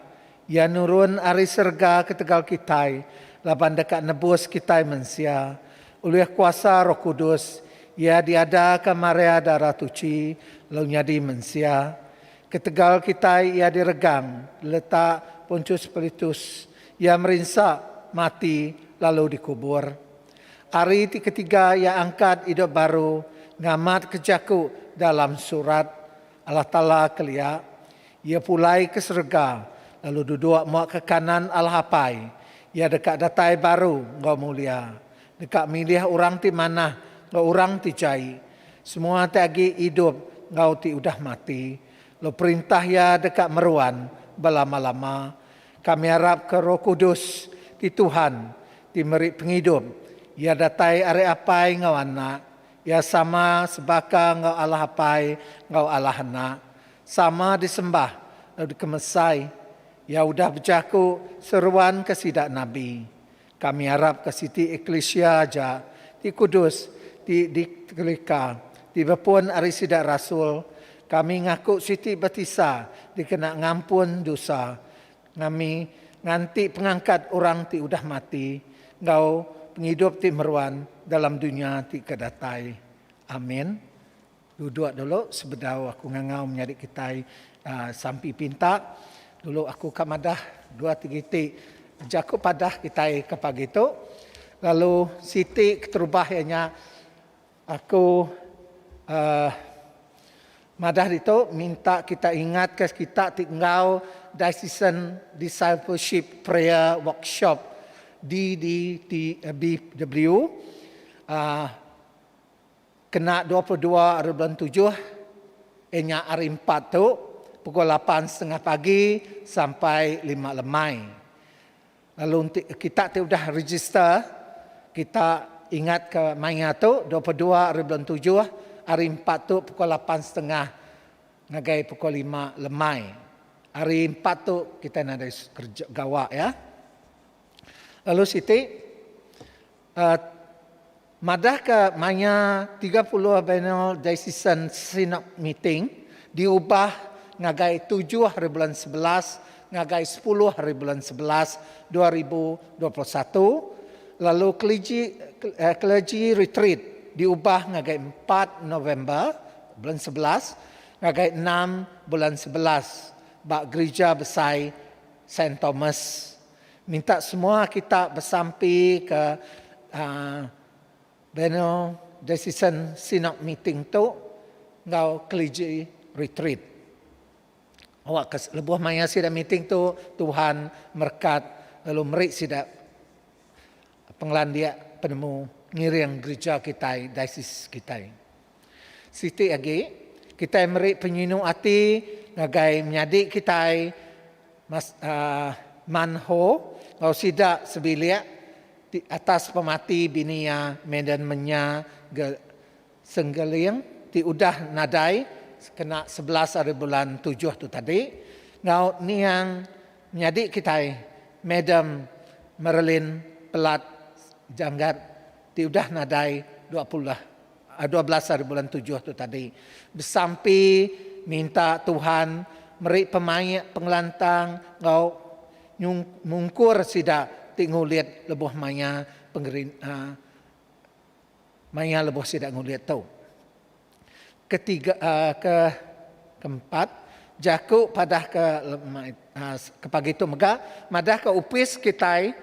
Iya nurun ari serega ketegal kitai, laban deka nebus kitai mensia. Ulih kuasa Roh Kudus, Iya diadaka Maria Dara Tuchi lalu nyadi mensia. Ketegal kitai Iya diregang, diletak Pontius Pilatus, Iya merinsa, mati, lalu dikubur. Ari ti ketiga Iya angkat idup baru ngamatka jaku dalam surat Allah Taala kelia, Iya pulai ke serega lalu duduk mua ke kanan Allah Apai. Iya deka datai baru enggau mulia, deka milih orang ti manah enggau orang ti jai, semua ti agi idup enggau ti udah mati, lalu Perintah Iya deka meruan belama-lama. Kami arapka Roh Kudus ti Tuhan ti meri pengidup. Iya datai ari Apai enggau Anak. Iya sama sebaka enggau Allah Apai enggau Allah Anak, sama disembah lalu dikemesai. Iya udah bejaku seruan ke sida nabi. Kami arapka siti eklisia aja ti kudus ti dikelika ti bepun ari sida rasul. Kami ngaku siti batisa dikena ngampun dosa. Ngami nganti pengangkat orang ti udah mati enggau pengidup ti meruan dalam dunya ti ke datai. Amin. Duduk dulu sebedau aku ngangau menyadi kitai sampi pinta. Dulu aku ka madah dua tiga iti jaku padah kitai ke pagi tu. Lalu siti keterubah iya nya Aku uhh madah ditu minta kita ingatka kita ti enggau Diocesan Discipleship Prayer Workshop, DDTBW, uhh kena 22 ari bulan tujuh iya nya hari empat tu pukul lapan setengah pagi sampai lima lemai. Lalu enti kita ti udah register, kita ingatka maya tu 22 ari bulan tujuh, hari empat tu pukul lapan setengah ngagai pukul lima lemai. Hari empat tu kitai nadai kerja gawa ya. Lalu siti uhh madahka maya 30 Biennial Diocesan Synod Meeting diubah. ngagai tujuh hari bulan 11 ngagai 10 hari bulan 11 2021 lalu clergy, eh, clergy retreat diubah ngagai 4 November bulan 11 ngagai 6 bulan 11 ba gereja besai St. Thomas. Minta semua kita bersampi ke Beno Diocesan Synod Meeting tu enggau clergy retreat. Awak ke lebuh maya sida meeting tu Tuhan merekat lalu meri sida pengelandik penemu ngiring gereja kitai diocese kitai. Siti agi kitai meri penyinu ati ngagai menyadi kitai Mas uh, Manho enggau sida sebilik ti atas pemati bini iya Medan Menya Ge Senggeling ti udah nadai kena 11 hari bulan 7 tu tadi enggau niang menyadi kitai Madam Marilyn Pelat Janggat ti udah nadai 20 12 hari bulan 7 tu tadi. Besampi minta Tuhan meri pemaik pengelantang enggau mungkur sida ti ngulit lebuh maya pengerin uh, maya lebuh sida ngulit tu. Ketiga uh, ke keempat jaku padah ke uh, ke pagi tu mega madah ke upis kitai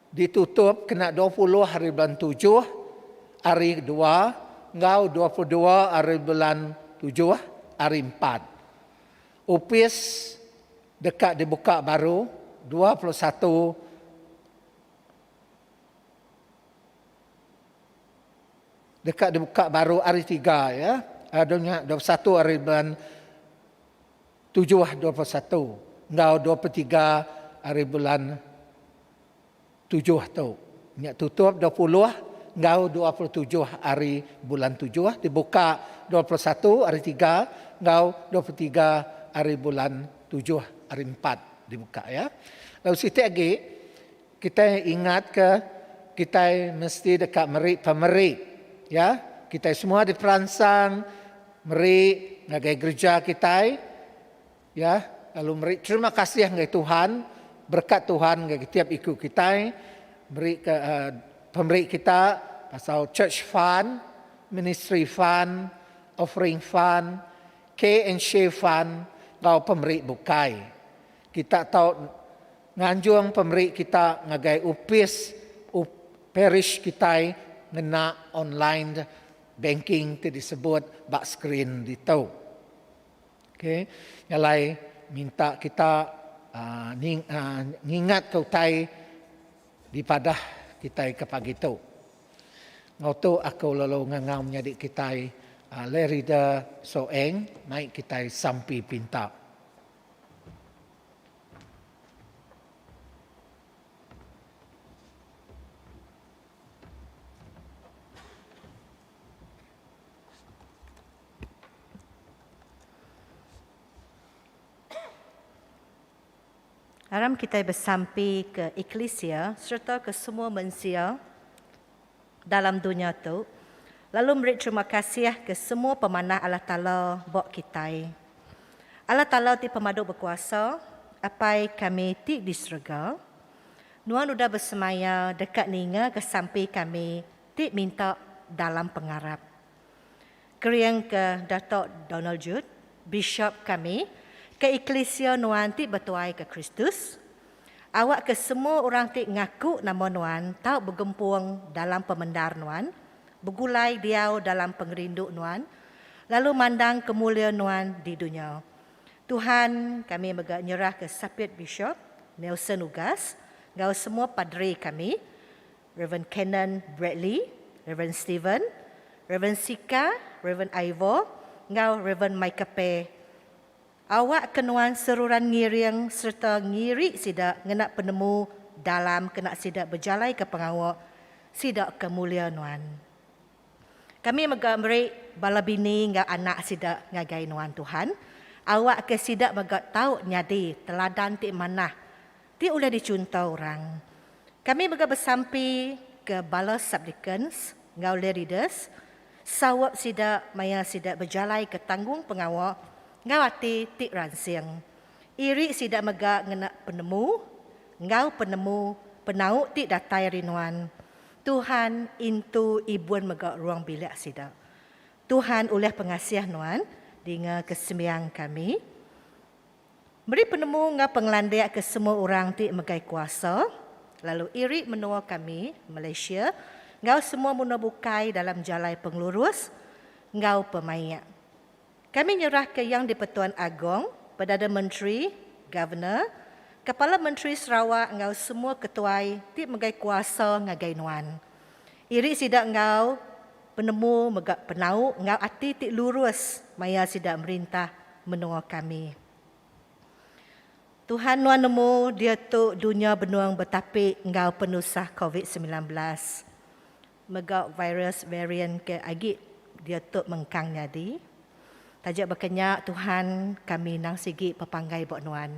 ditutup kena 20 hari bulan 7 hari 2 enggau 22 hari bulan 7 hari 4. Upis dekat dibuka baru 21 dekat dibuka baru hari 3 ya. Adunya 21 hari bulan 7 21 enggau 23 hari bulan 7 tu. Nya tutup 20 enggau 27 hari bulan 7 dibuka 21 hari 3 enggau 23 hari bulan 7 hari 4 dibuka ya. Lalu siti lagi kita ingat ke kita mesti dekat meri pemeri ya. Kita semua diperansang meri ngagai gereja kita ya, lalu meri terima kasih ngagai Tuhan, berkat Tuhan ngagai tiap iku kita, beri ke pemeri kita pasal church fund, ministry fund, offering fund, K and Share fund ngau pemeri bukai. Kita tahu nganjung pemeri kita ngagai upis up, parish kita ngena online banking ti disebut bak screen ditu. Okey, nyalai minta kita ning, ngingat ke utai di padah kita ke pagi tu. Ngau tu aku lalu ngangau menyadi kita Larry de Soeng naik kita sampi pinta. Aram kita bersampi ke eklesia serta ke semua manusia dalam dunia tu. Lalu beri terima kasih ke semua pemanah Allah Ta'ala bok kita. Allah Ta'ala ti pemadu berkuasa, apai kami ti di serega. Nuan udah bersemaya dekat ninga ke sampi kami ti minta dalam pengarap. Keriang ke Datuk Donald Jude, Bishop kami, ke Eklesia Nuan ti bertuai ke Kristus. Awak ke semua orang ti ngaku nama Nuan tau bergempung dalam pemendar Nuan, bergulai diau dalam pengerindu Nuan, lalu mandang kemulia Nuan di dunia. Tuhan, kami mega nyerah ke Sapit Bishop Nelson Ugas, ngau semua padri kami, Reverend Kenan Bradley, Reverend Stephen, Reverend Sika, Reverend Ivor, ngau Reverend Michael Pe. Awak kenuan seruran ngiring serta ngiri sidak ngena penemu dalam kena sidak berjalai ke pengawak sidak kemulia nuan. Kami mega meri bala bini ngau anak sidak ngagai nuan Tuhan. Awak ke sidak mega tau nyadi teladan ti manah ti ulih dicuntau orang. Kami mega bersampi ke bala subdeacons ngau lay leaders sawap sidak maya sidak berjalai ke tanggung pengawak. enggau ati ti ransing. Iri sida mega ngena penemu enggau penemu penau ti datai ari Nuan. Tuhan intu ibun mega ruang bilik sida. Tuhan ulih pengasih Nuan dinga ke sembiang kami. Meri penemu enggau pengelandik ke semua orang ti megai kuasa lalu iri menua kami, Malaysia, enggau semua menua bukai dalam jalai pengelurus enggau pemaik. Kami nyerahka Yang di-Pertuan Agong, Perdana Menteri, Governor, Kepala Menteri Sarawak enggau semua ketuai ti megai kuasa ngagai nuan. Iri sida enggau penemu mega penau enggau ati ti lurus maya sida merintah menua kami. Tuhan nuan nemu diatu dunya benung betapi enggau penusah covid 19. Mega virus varian ke agi diatu mengkang nyadi. Taja baka nya Tuhan kami nang sigi pepanggai ba nuan.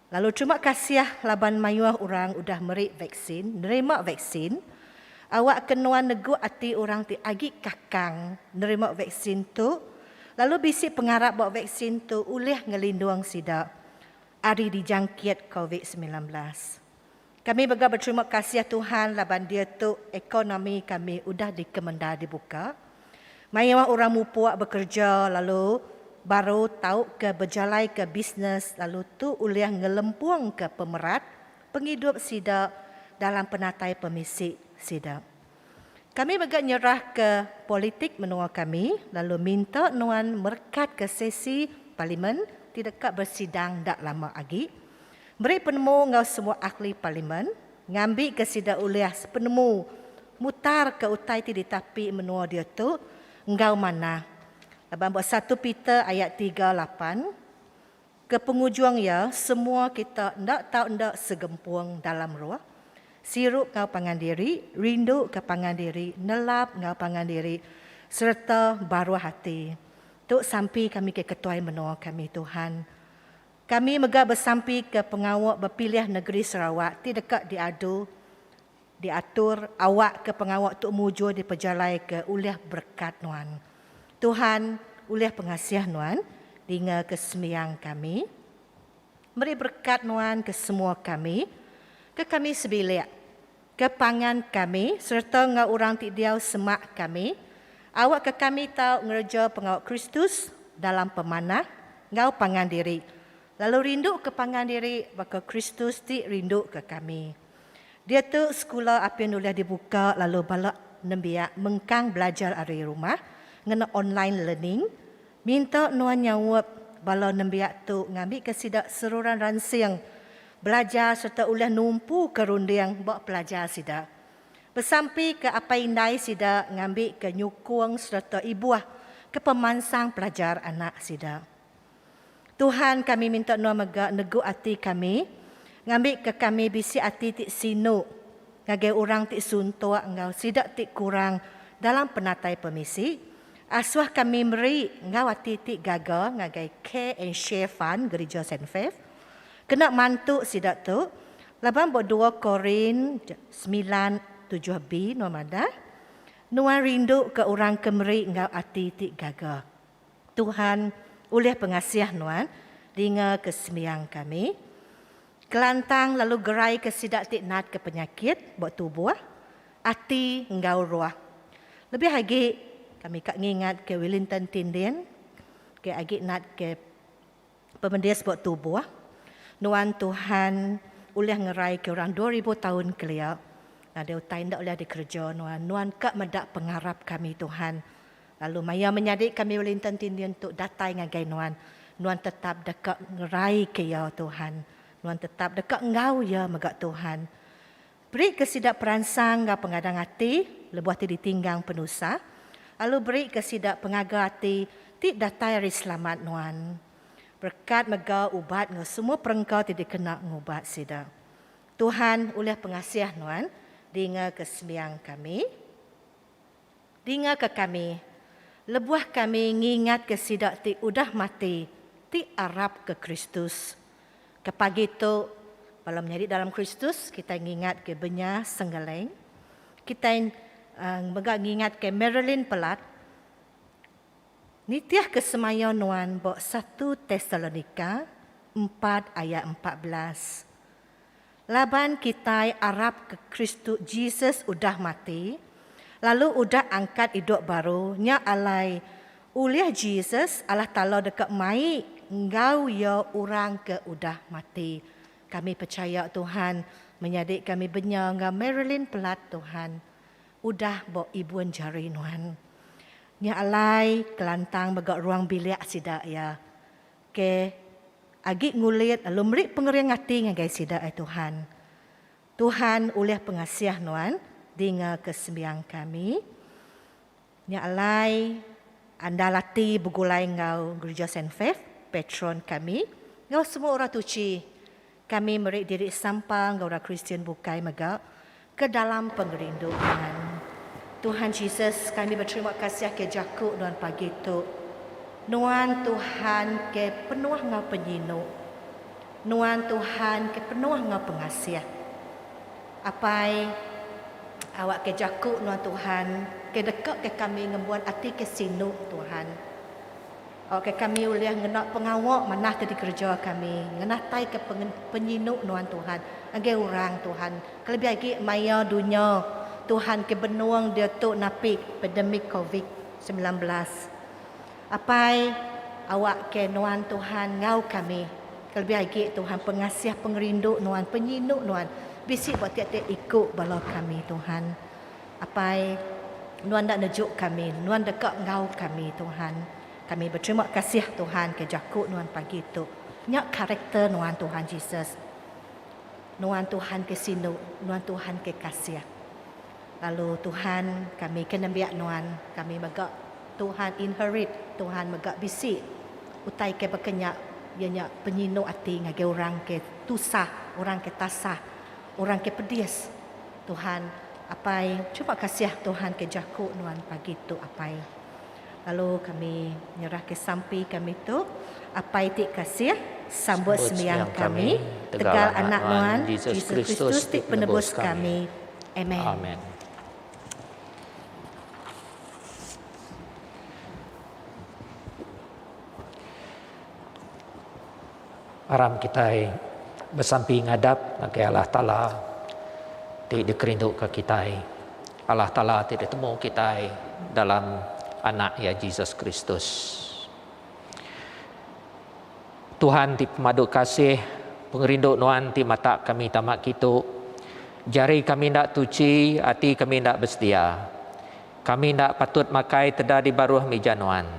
Lalu terima kasih laban mayuh orang udah meri vaksin, nerima vaksin. Awak ke nuan negu ati orang ti agi kakang nerima vaksin tu lalu bisi pengarap ba vaksin tu ulih ngelindung sida ari dijangkit covid 19. Kami mega beterima kasih Tuhan laban diatu ekonomi kami udah dikemendar dibuka. Mayuh orang mupuk bekereja lalu baru tauka bejalaika bisnes lalu tu ulih ngelempungka pemerat pengidup sida dalam penatai pemisi sida. Kami mega nyerahka politik menua kami lalu minta nuan merekatka sesi parlimen ti deka bersidang enda lama agi. Meri penemu enggau semua ahli parlimen ngambika sida ulih sepenemu mutarka utai ti ditapi menua diatu enggau manah. Laban ba satu Peter ayat tiga lapan, Ke pengujung iya, semua kita enda tau enda segempung dalam roh, siru enggau pangan diri, rinduka pangan diri, nelap enggau pangan diri, sereta baruh ati. Tu sampi kami ke Ketuai Menua kami, Tuhan. Kami mega besampi ke pengawa bepilih negeri Sarawak ti deka diadu, diatur awakka pengawa tu mujur dipejalaika ulih berekat Nuan. Tuhan, ulih pengasih Nuan, dingaka sembiang kami. Meri berekat Nuan ke semua kami, ke kami sebilik, ke pangan kami sereta enggau orang ti diau semak kami, awakka kami tau ngereja pengawa Kristus dalam pemanah enggau pangan diri, lalu rinduka pangan diri baka Kristus ti rinduka kami. Diatu sekula apin ulih dibuka lalu bala nembiak mengkang belajar ari rumah ngena online learning. Minta nuan nyaup bala nembiak tu ngambika sida seruran ransing belajar sereta ulih numpuka runding ba pelajar sida. Besampika apai indai sida ngambika nyukung sereta ibuh ke pemansang pelajar anak sida. Tuhan kami minta nuan mega negu ati kami ngambika kami bisi ati ti sinu ngagai orang ti suntuk enggau sida ti kurang dalam penatai pemisi. Asuh kami meri enggau ati ti gaga ngagai Care and Share Fund Gerija Saint Faith kena mantu sida tu laban ba dua Korin semilan tujuh B nuan madah, Nuan rindu ke orang ke meri enggau ati ti gaga. Tuhan, ulih pengasih Nuan, dinga ke sembiang kami. Kelantang lalu gerai ke sida ti nat ke penyakit ba tubuh, ati enggau roh. Lebih agi, kami ka ngingat ke Wellington Tindin, ke agi nat ke pemedis ba tubuh. Nuan Tuhan ulih ngerai ke orang 2000 taun kelia. Nadai utai enda ulih dikereja Nuan. Nuan ka meda pengarap kami Tuhan. Lalu maya menyadi kami Wellington Tindin tu datai ngagai Nuan, Nuan tetap deka ngerai ke iya Tuhan. Nuan tetap deka enggau iya mega Tuhan. Beri ke sida peransang enggau pengadang ati lebuh ti ditinggang penusah, lalu beri ke sida pengaga ati ti datai ari selamat Nuan. Berekat mega ubat enggau semua perengka ti dikena ngubat sida. Tuhan ulih pengasih Nuan, dinga ke sembiang kami. Dinga ke kami, lebuh kami ngingatka sida ti udah mati ti arapka Kristus. Ke pagi tu, bala menyadi dalam Kristus, kitai ngingatka Benya Senggeleng. Kitai mega ngingatka Marilyn Pelat. Nitih ke semaya nuan ba 1 Tesalonika 4 ayat 14. Laban kitai arap ke Kristus Jesus udah mati, lalu udah angkat hidup baru, nya alai ulih Jesus Allah Taala dekat mai ngau ya orang ke udah mati. Kami percaya Tuhan menyadik kami benya ngau Marilyn Pelat Tuhan udah bo ibuan jari nuan. Nya alai kelantang megak ruang bilik sida ya. Ke agi ngulit lalu meri pengering ati ngagai sida ai Tuhan. Tuhan ulih pengasih nuan dinga ke sembiang kami. Nya alai anda lati begulai ngau Gereja Saint Faith, patron kami, ngau semua orang tuci. Kami meri diri sampang ngau orang Kristian bukai mega ke dalam pengerindu Tuhan. Tuhan Jesus, kami berterima kasih ke jakuk nuan pagi tu. Nuan Tuhan ke penuh ngau penyinu. Nuan Tuhan ke penuh ngau pengasih. Apai awak ke jakuk nuan Tuhan ke dekat ke kami ngembuan ati ke sinu Tuhan. Awak ke kami ulih ngena pengawak manah ke dikerja kami, ngenatai ke penyinu nuan Tuhan, ngagai orang Tuhan. Kelebih lagi maya dunia Tuhan ke benuang dia tu napi pandemik COVID-19. Apai awak ke nuan Tuhan ngau kami. Kelebih lagi Tuhan pengasih pengerindu nuan, penyinu nuan. Bisi buat tiap-tiap ikut bala kami Tuhan. Apai nuan dak nejuk kami, nuan dekat ngau kami Tuhan. Kami berterima kasih Tuhan ke jakuk nuan pagi tu. Nyak karakter nuan Tuhan Jesus. Nuan Tuhan ke sinu, nuan Tuhan ke kasih. Lalu Tuhan kami kena biak nuan, kami megak Tuhan inherit, Tuhan megak bisi. Utai ke berkenyak, ia nyak penyinu ati ngagai orang ke tusah, orang ke tasah, orang ke pedis. Tuhan, apai, cuba kasih Tuhan ke jakuk nuan pagi tu apai. Lalu kami nyerah ke sampi kami tu, apai ti kasih, sambut sembiang kami, tegal anak nuan, Jesus Kristus ti penebus kami. Amen. Amen. Aram kita bersampi ngadap ngagai Allah Taala ti dikerindu ke kita. Allah Taala ti ditemu kita dalam anak ya Jesus Kristus. Tuhan ti pemadu kasih, pengerindu nuan ti mata kami tamak kitu. Jari kami ndak tuci, ati kami ndak bersedia. Kami ndak patut makai teda di baruh meja nuan.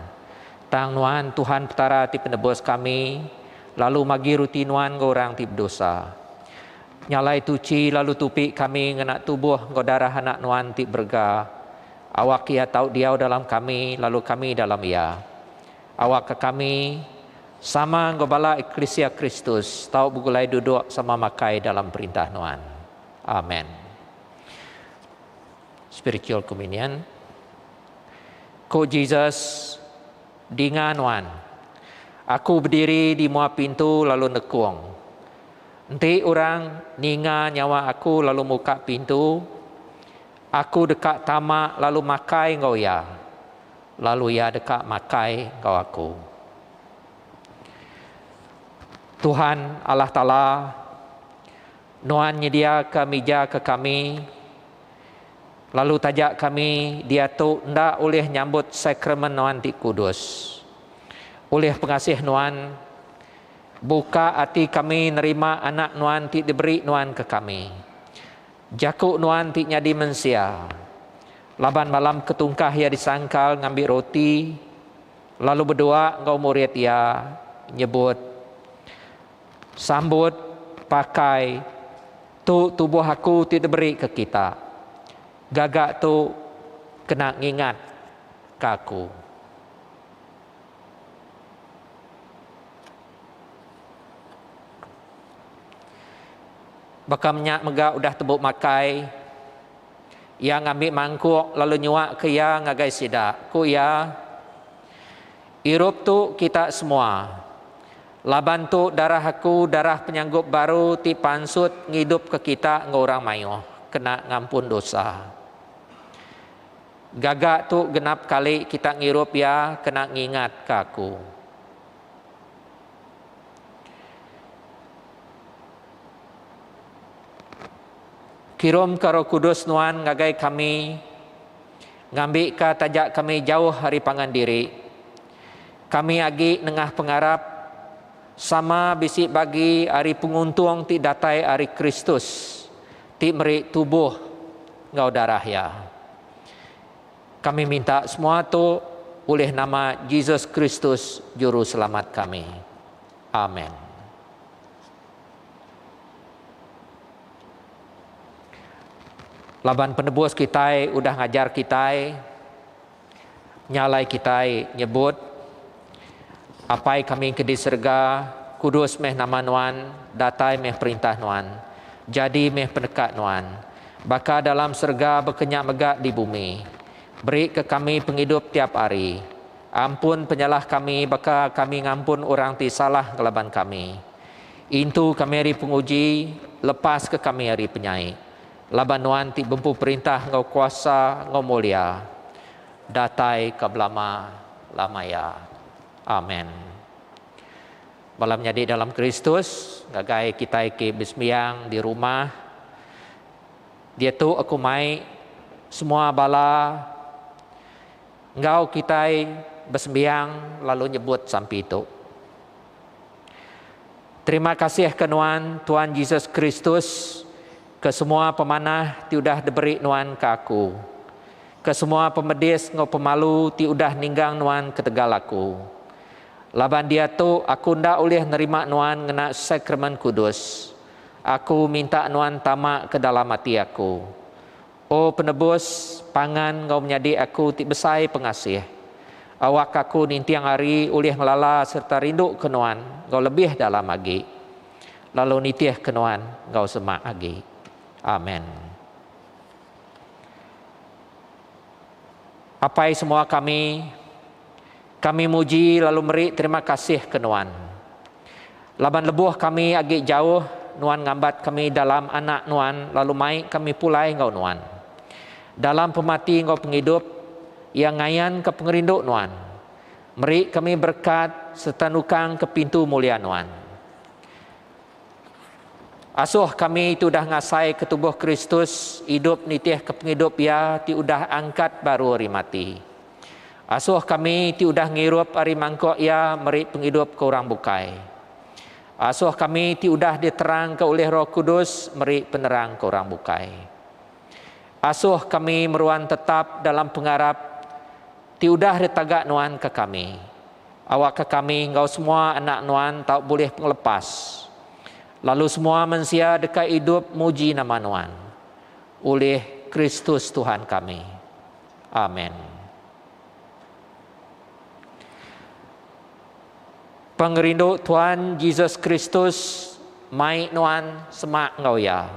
Tang nuan Tuhan petara ti penebus kami, lalu magi ruti nuan ke orang ti berdosa. Nyalai tuci lalu tupi kami ngena tubuh ngau darah anak nuan ti berga. Awak ia tau diau dalam kami, lalu kami dalam ia. Awak ke kami sama ngau bala Eklesia Kristus tau begulai duduk sama makai dalam perintah nuan. Amen. Spiritual Communion. Ko Jesus dinga nuan. Aku berdiri di mua pintu lalu nekung. Enti orang ninga nyawa aku lalu muka pintu, aku dekat tamak lalu makai ngau ia. Lalu ia dekat makai ngau aku. Tuhan Allah Ta'ala, nuan nyedia ke meja ke kami, lalu tajak kami dia tu ndak oleh nyambut sakramen nuan ti kudus. Oleh pengasih nuan, buka hati kami nerima anak nuan ti diberi nuan ke kami. Jakuk nuan ti nyadi mensia. Laban malam ketungkah ia disangkal ngambil roti, lalu berdoa ngau murid ia nyebut, sambut pakai tu tubuh aku ti diberi ke kita. Gagak tu kena ngingat ke aku. Baka minyak megak udah tebuk makai, ia ngambil mangkuk lalu nyuak ke ia ngagai sida. Ku ia, irup tu kita semua. Laban tu darah aku, darah penyanggup baru ti pansut ngidup ke kita ngau orang mayo, kena ngampun dosa. Gaga tu genap kali kita ngirup iya kena ngingatka aku. Kirumka Roh Kudus Nuan ngagai kami, ngambika taja kami jauh ari pangan diri, kami agi nengah pengarap sama bisi bagi ari penguntung ti datai ari Kristus ti meri tubuh enggau darah Iya. Kami minta semua tu ulih nama Jesus Kristus Juruselamat kami. Amen. Laban penebus kitai udah ngajar kitai, nya alai kitai nyebut, Apai kami ke di serega, kudus meh nama Nuan, datai meh perintah Nuan. Jadi meh peneka Nuan, baka dalam serega baka nya mega di bumi. Beri ke kami pengidup tiap hari. Ampun penyalah kami baka kami ngampun orang ti salah ngelaban kami. Intu kami ari penguji, lepaska kami ari penyai. Laban Nuan ti bempu perintah enggau kuasa enggau mulia, datai ka belama lama iya. Amen. Bala menyadi dalam Kristus, ngagai kitai ke besembiang di rumah, diatu aku mai semua bala enggau kitai besembiang lalu nyebut sampi tu. Terima kasih ke Nuan, Tuan Jesus Kristus, ke semua pemanah ti udah diberi Nuan ke aku, ke semua pemedis enggau pemalu ti udah ninggang Nuan ketegal aku. Laban diatu aku enda ulih nerima Nuan ngena Sakramen Kudus, aku minta Nuan tama ke dalam ati aku. O Penebus, pangan enggau menyadi aku ti besai pengasih, awakka aku ninting hari ulih ngelala sereta rinduka Nuan enggau lebih dalam agi, lalu nitihka Nuan enggau semak agi. Amen. Apai semua kami, kami muji lalu meri terima kasih ke Nuan. Laban lebuh kami agi jauh, Nuan ngambat kami dalam Anak Nuan lalu mai kami pulai enggau Nuan. Dalam pemati enggau pengidup, Iya ngayanka pengerindu Nuan, meri kami berekat sereta nukangka pintu mulia Nuan. Asuh kami ti udah ngasaika tubuh Kristus idup nitihka pengidup Iya ti udah angkat baru ari mati. Asuh kami ti udah ngirup ari mangkuk Iya meri pengidup ke orang bukai. Asuh kami ti udah diterangka ulih Roh Kudus meri penerang ke orang bukai. Asuh kami meruan tetap dalam pengarap ti udah ditaga Nuan ke kami. Awakka kami enggau semua anak Nuan tau bulih pengelepas, lalu semua mensia deka idup muji nama Nuan. Ulih Kristus Tuhan kami. Amen. Pengerindu Tuan Jesus Kristus mai nuan semak enggau Iya.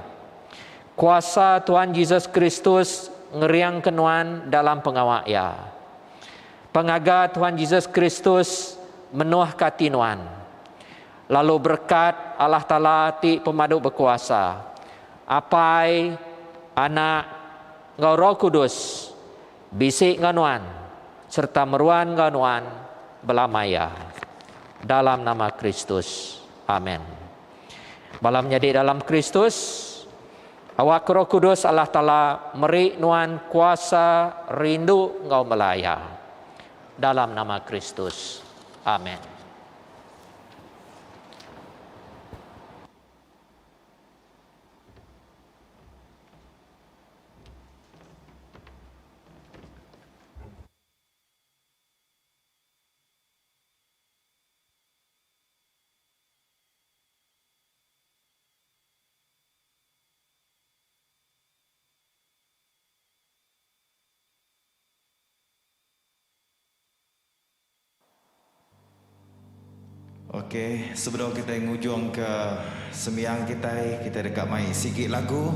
Kuasa Tuan Jesus Kristus ngeringka nuan dalam pengawa Iya. Pengaga Tuhan Jesus Kristus menuhka ati nuan. Lalu berekat Allah Taala ti pemadu bekuasa, Apai, Anak, enggau Roh Kudus bisi enggau nuan sereta meruan enggau nuan belama iya. Dalam nama Kristus. Amen. Bala menyadi dalam Kristus, awakka Roh Kudus Allah Taala meri nuan kuasa rindu enggau melaya. Dalam nama Kristus. Amen. Ok, sebedau kitai ngujungka sembiang kitai, kitai deka mai sigi lagu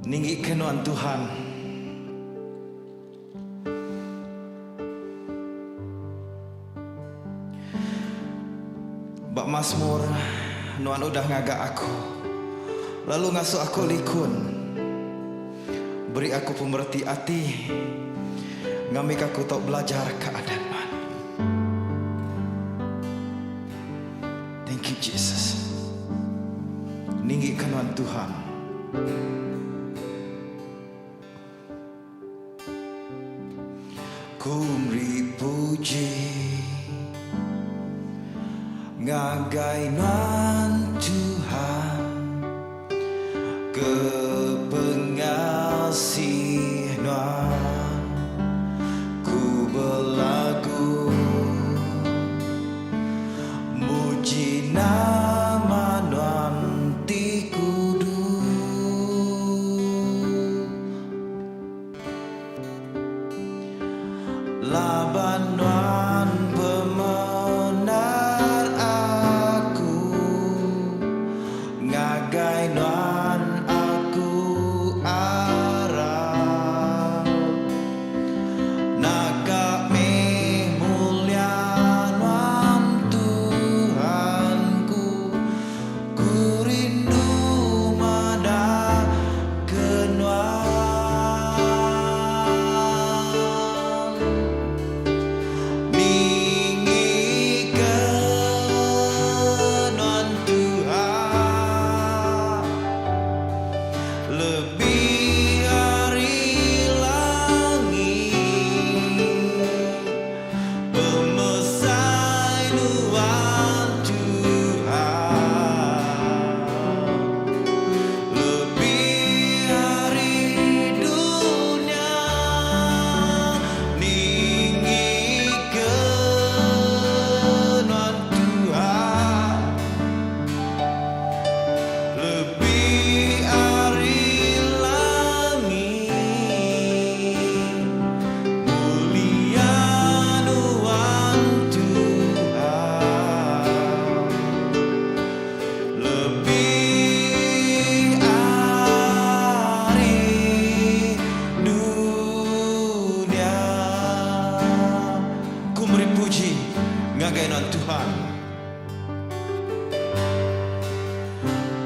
Ninggika Nuan Tuhan. Ba Masmur, Nuan udah ngaga aku, lalu ngasuh aku likun. Beri aku pemereti ati ngambika aku tau belajar ka adat Nuan. Thank you Jesus. Ninggi ka Nuan Tuhan. Ku meri puji ngagai Nuan Tuhan ke pengasih Nuan ku belagu muji nama Nuan ti kudus. Laban nuan pemendar aku, ngagai nuan aku arap. Naka meh mulia nuan Tuhanku, Ku rindu meda ke nuan. Ningi ke nuan Tuhan. Lebih ari langit. Pemesai nuan Tuhan. Lebih ari dunya. Ninggi ke nuan Tuhan. Lebih ari langit. Mulia nuan Tuhan. Lebih ari dunya. Ku meri puji ngagai nuan Tuhan.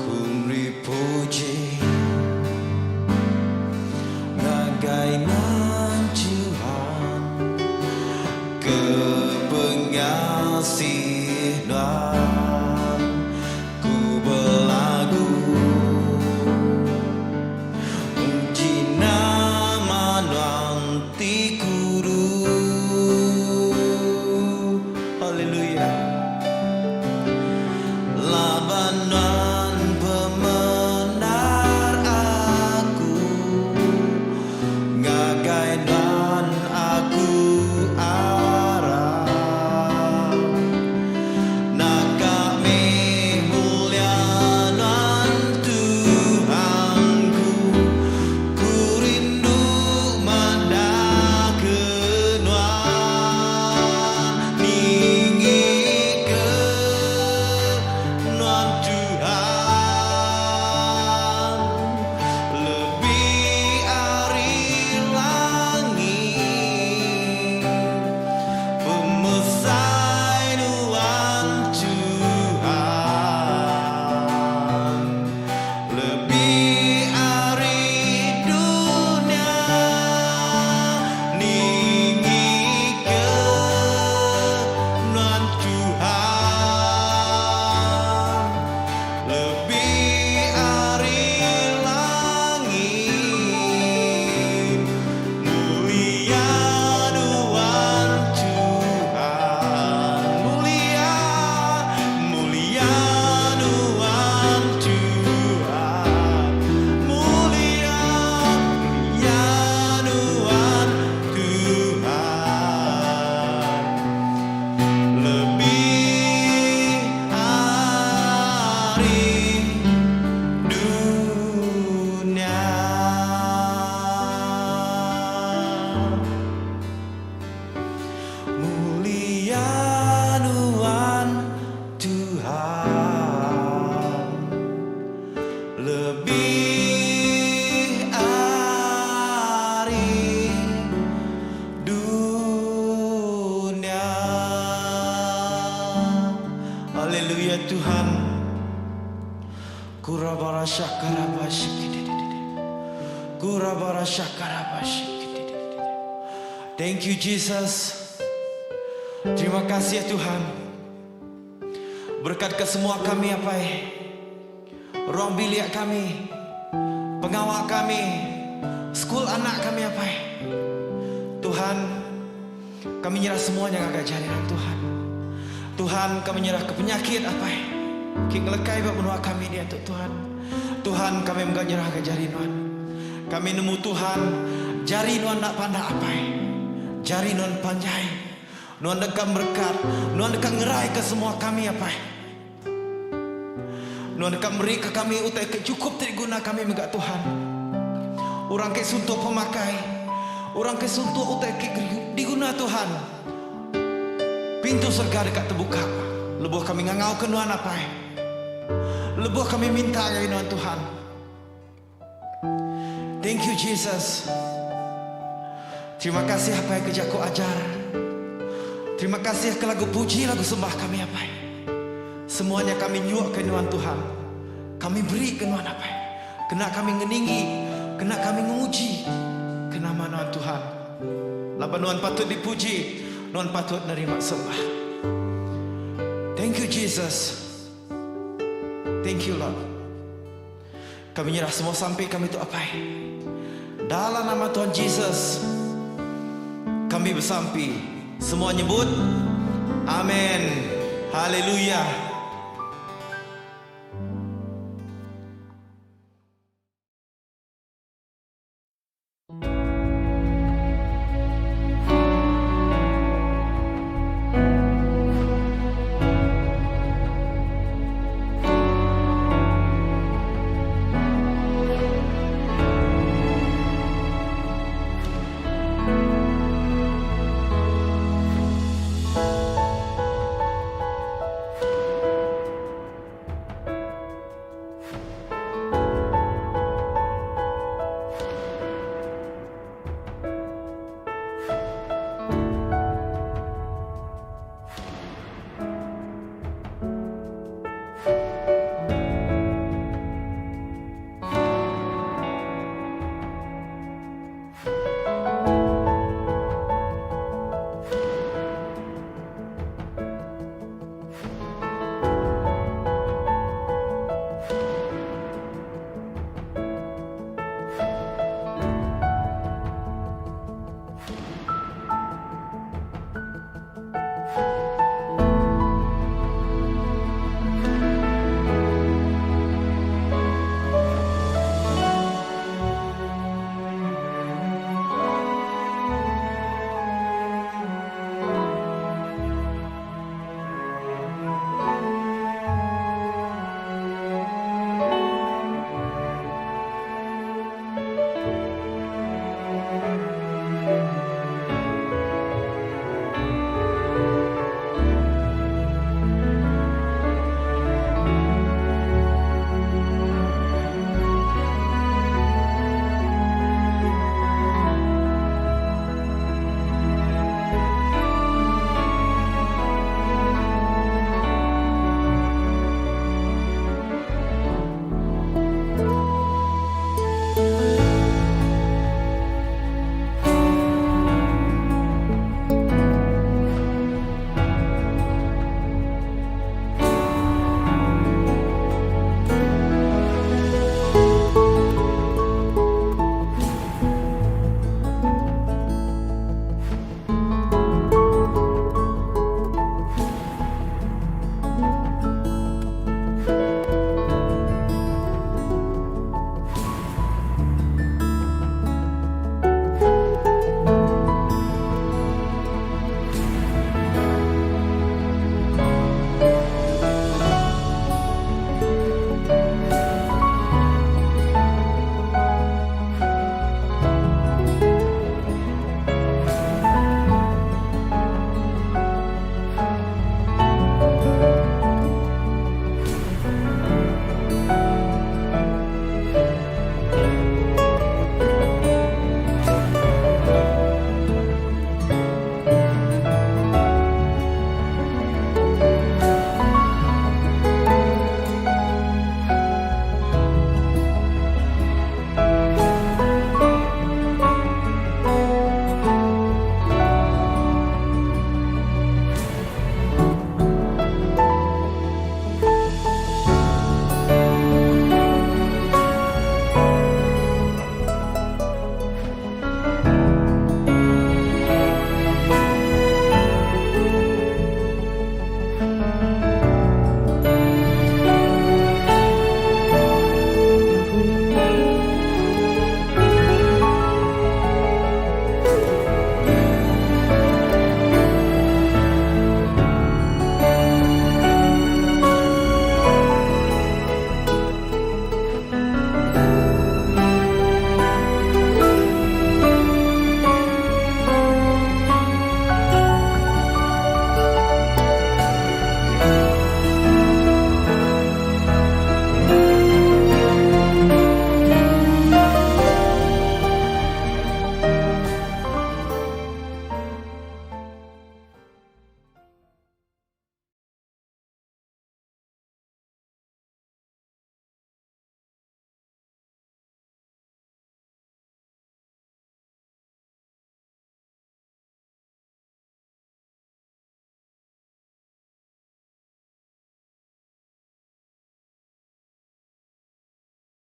Ku meri puji ngagai nuan Tuhan ke pengasih nuan. Ku belagu muji nama nuan ti kudus. Haleluya. Laban nuan pemendar aku, ngagai nuan aku arap. Naka meh mulia nuan Tuhanku, ku rindu meda ke nuan. Ninggi ke nuan Tuhan. Lebih ari langit. Pemesai nuan Tuhan. Lebih ari dunya. Ninggi ke nuan Tuhan. Lebih ari langit. Mulia nuan Tuhan. Mulia, mulia nuan Tuhan. Mulia, mulia nuan Tuhan. Lebih ari dunya. Mulia nuan Tuhan. Lebih ari dunya. Haleluya Tuhan. Kurabara syakaraba shikidididi. Thank you Jesus. Terima kasih Tuhan. Berkat ke semua kami apai. Ruang bilik kami. Pengawa kami. Sekul anak kami apai. Tuhan, kami nyerah semuanya ngagai jari Tuhan. Tuhan, kami nyerah ke penyakit apai. Ki ngelekai ba menua kami diatu Tuhan. Tuhan, kami mega nyerah ke jari Nuan. Kami nemu Tuhan, jari Nuan enda pandak apai. Jari Nuan panjai. Nuan deka merekat, Nuan deka ngeraika semua kami apai. Nuan deka merika kami utai ke chukup ti diguna kami mega Tuhan. Orang ke suntuk pemakai, orang ke suntuk utai ke diguna Tuhan. Pintu serega deka tebuka lebuh kami ngangauka Nuan apai. Lebuh kami minta ngagai Nuan Tuhan. Thank you Jesus. Terima kasih apai ke jaku ajar. Terima kasih ke lagu puji lagu sembah kami apai. Semuanya kami nyuak ke nuan Tuhan. Kami beri ke nuan apai. Kena kami ngeninggi, kena kami ngemuji ke nama nuan Tuhan. Laban nuan patut dipuji, nuan patut nerima sembah. Thank you Jesus. Thank you Lord. Kami nyerah semua sampi kami tu apai. Dalam nama Tuhan Jesus kami besampi. Semua nyebut Amen. Haleluya.